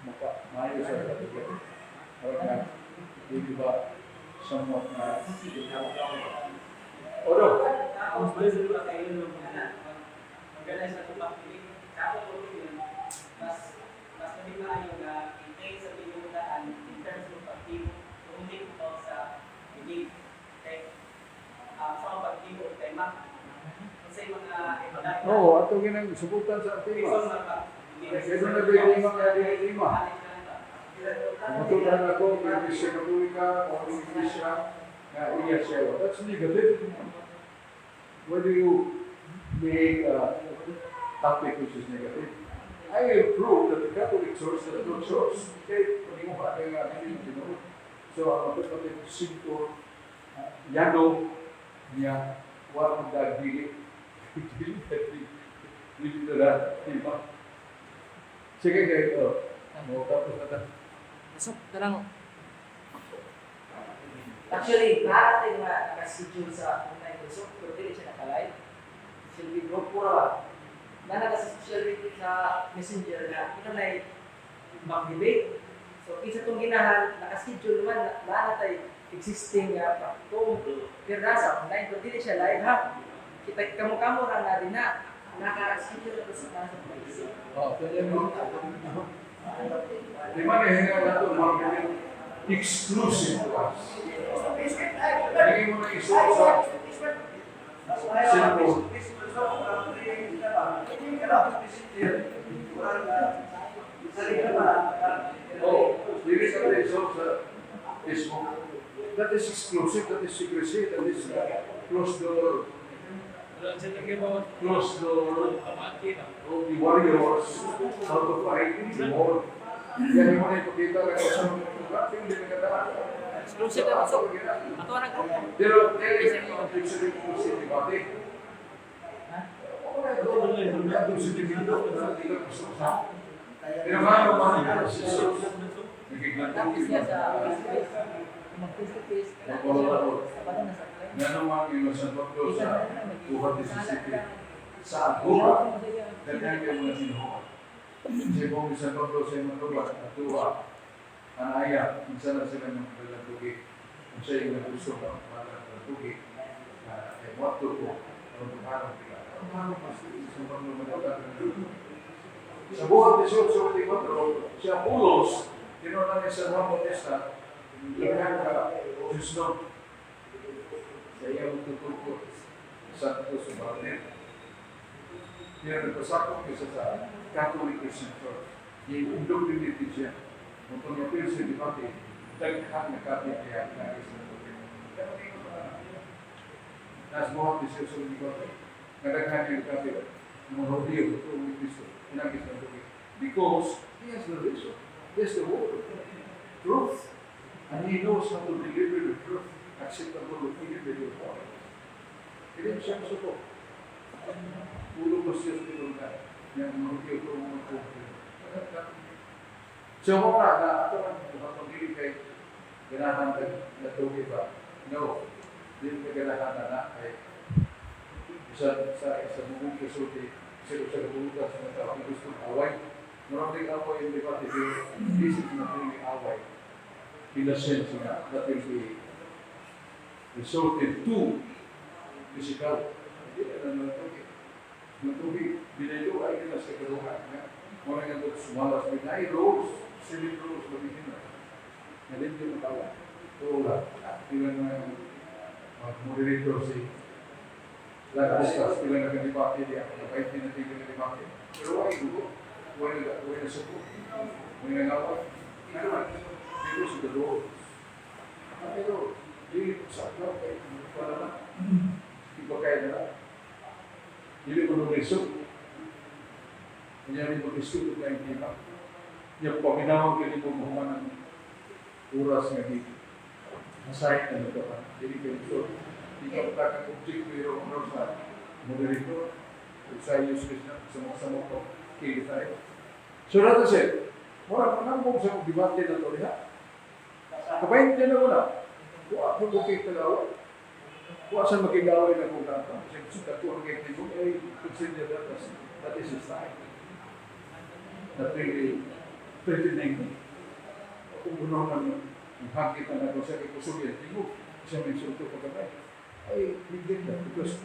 maka maayo sa affirmative. Aron nga di ba somewhat na Odo, Tapos, ba kayo nung organize na itong pag-debate? Sa ako opinion, mas labi maayo nga i-take sa tinuodaan in terms of pagtimo, tungod ko sa debate. Kay sa akong pagtimo og tema. Unsay mga Oo, ato ginang subutan sa tema. Kaya doon na ba yung tema kaya di tema? Matutan ako, kung Iglesia Katolika, o Iglesia na iya siya. That's negative. Why do you make a topic which is negative? I will prove that the Catholic Church is a good church. Okay, paninguha kayo nga, hindi mo tinuod. So, ang affirmative simple, yano niya, wala kang dagdili. Dili, dili, dili na diba? Sige, kayo, oh. Oh, tapos na tayo. Pasok na lang. Actually, narating nga nakaschedule sa online also, pero dili siya naka-live. Silbi group pura ba? Nana sa social media sa Messenger na ito na mag-debate. So, kinsa tong ginahan, nakaschedule naman, na tay existing nga platform. Pero nasa online, pero dili siya live ha. Kita kamo-kamo ra na din na naka-schedule na sa nasa place. Oh, kaya mo. Di ba nahinga na ito, mga exclusive to us. Hindi mo na isuot sa cellphone. Oh, dili sa isuot sa Facebook. That is exclusive, that is secrecy, that is closed door, closed door of the warriors, how to fight the war. Yan yung mga ipakita lang sa mga program, hindi nagkataan. Exclusive na pasok. Ato na group. Pero dili ka exclusive debate. Pero nga man si Jesus, Tapos niya sa face to face. Mag face to face. Nga naman yung San Pablo sa buhat ni City sa Agora, daghan kay mga sinuha. Sa ibong San Pablo sa imong lugar, at duha, anaya, unsa na sila ng tugi. Unsa yung gusto ka, mga tugi, kay moadto ko, aron tukaron sila. Ano mas San Pablo manatag ng tugi. Sa buhat 1824, si Apolos, tinunan ni San Juan Bautista, daghan ka Diyos no. Sa iyang tutukot, Santo Subarnet. Pero nagpasakop isa sa Catholic Christian Church. I-indoctrinated siya. Kung niya pero sa debate, Daghan na copy kaya na sa tubig. Pero di ko na. Nas buhat ni siya sa debate. Nagdaghan yung copy. Mga Hudyo, ito ni Kristo. Pinagis ng tubig. Because he has the vision. He has the word. Truth. And he knows how to deliver the truth acceptable opinion with your heart. Hindi siya masuko. Ulo ko siya sa tulungan. Yang mga Hudyo, ito mga Hudyo. So mo na na ato ang buhaton dili kay ganahan kag natugi ba? No. Dili ka ganahan na na kay bisan sa sa mong kasulti sa sa kabuutan sa mga tao gusto away. Murag di away yung debate, pero this is not really away. In the sense nga that will be resulted to physical. Hindi na na natugi. Natugi, binayo ay nila sa kaduha. Nga. Mura nga doon sumalas, may nine rules, seven rules, mabihin na. Nga din di matawa. So, wala. Pila na mag-moderator si Lagos, pila na debate diya. Nabait din na tigil na debate. Pero why dugo? Why na suko? Why na ngawat? Because of the rules. Pero, dili sa ato, kay wala na. Di ba kaya na lang? Dili ko nung lisod. Kanya rin mag-isip ko yung tema. Yung paminawag yun mo mahuman ng oras nga di masayang na ito ka. Dili kayo so, di ka patakang object pero ano sa moderator. Sa useless na, sa mga samo ko, kili tayo. So that is it. Mura manambong sa debate na to diha. Kabayin na wala. Wa ko kay tagawa. Wa sa makigaway na kung kanto. Kasi gusto ka ko ang tingog ay consider that as that is a sign. That really threatening me. Kung gusto na yung hangkit na ako sa kusog yan, tingog, siya may insulto pa kamay. I neglect that because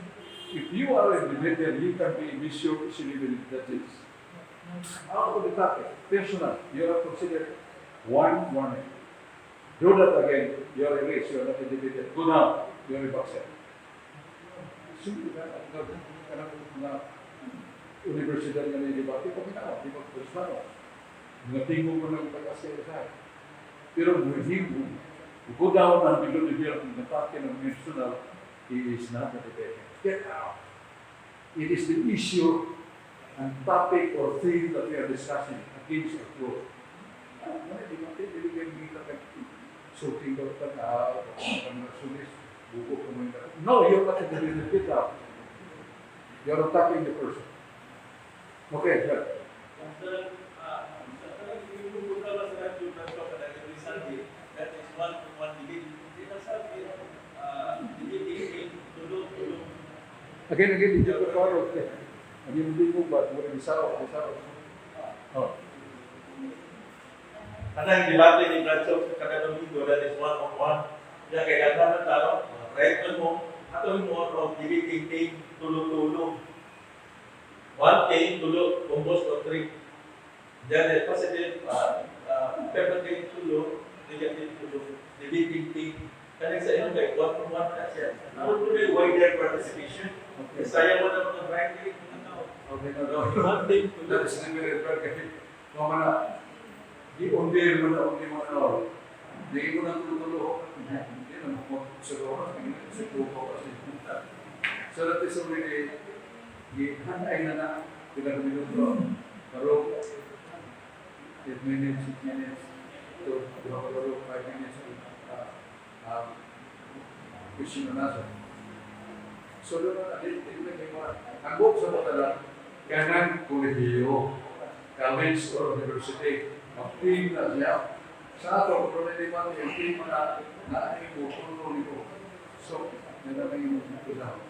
if you are a debater, you can be measured easily with that is out of the topic, personal, you are considered one warning. Do that again, you are erased, you are not a debater. Go down, you are a boxer. Simple na, kanang mga universidad nga debate, paminawa, di ba, personal. Mga tingog mo ng tagas kayo sa. Pero when he go down and below the belt ng atake ng personal, he is not a debater. Get out. It is the issue and topic or theme that we are discussing against our truth. Ah, wala, di ba, dili kayo kita kay sulting ka pa na, sulis, buko ko mo. No, you're not a debater. Get out. You're attacking the person. Okay, sir. Sa kanang ba sa radyo na ito kanang every Sunday, that is one to one debate. Di na sabi, debate team, tulo, tulo. Again, again, di ko klaro. Ang yung hindi mo ba, mura bisaw, bisaw. Oh. Kanang debate ni Bradshaw sa kada Domingo, that is one on one. Diya kay daghan ng tao, right mo, ato mo of debating team, tulo-tulo. One team, tulo, composed of three. Then the positive, affirmative tulo, negative tulo, debating team. Kaning sa inyo kay one on one na siya. Ano to be wider participation? Okay. Sayang mo na mga bracket, mga tao. Okay na daw. One team, tulo. That is very very kasi kung mana di undir mo na undi mo na di ko na tulo-tulo, hindi na mo sa oras hindi sa tulo kasi. So that is already gihanay na na pila ka minuto pero 8 minutes, 6 minutes to duha ka laro, 5 minutes question and answer. So doon na di di na kay ang buok sa mga lang kanang kolehiyo, college or university, mag-team na siya. Sa ato, kung problema yung team na na ay mo, tulo nito. So, yan ang yung mga.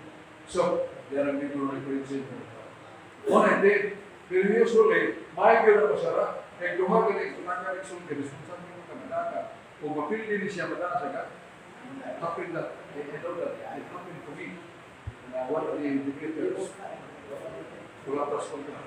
So, yan ang libro reference. One hindi, pero usually, may gyud na pasara. Kay duha ka ni tunanga ni sulti, responsable mo ka manaka. Kung mapili ni siya mataas ka, happen that, I know that it happened to me. Na one of the debaters, Kulapas ko na.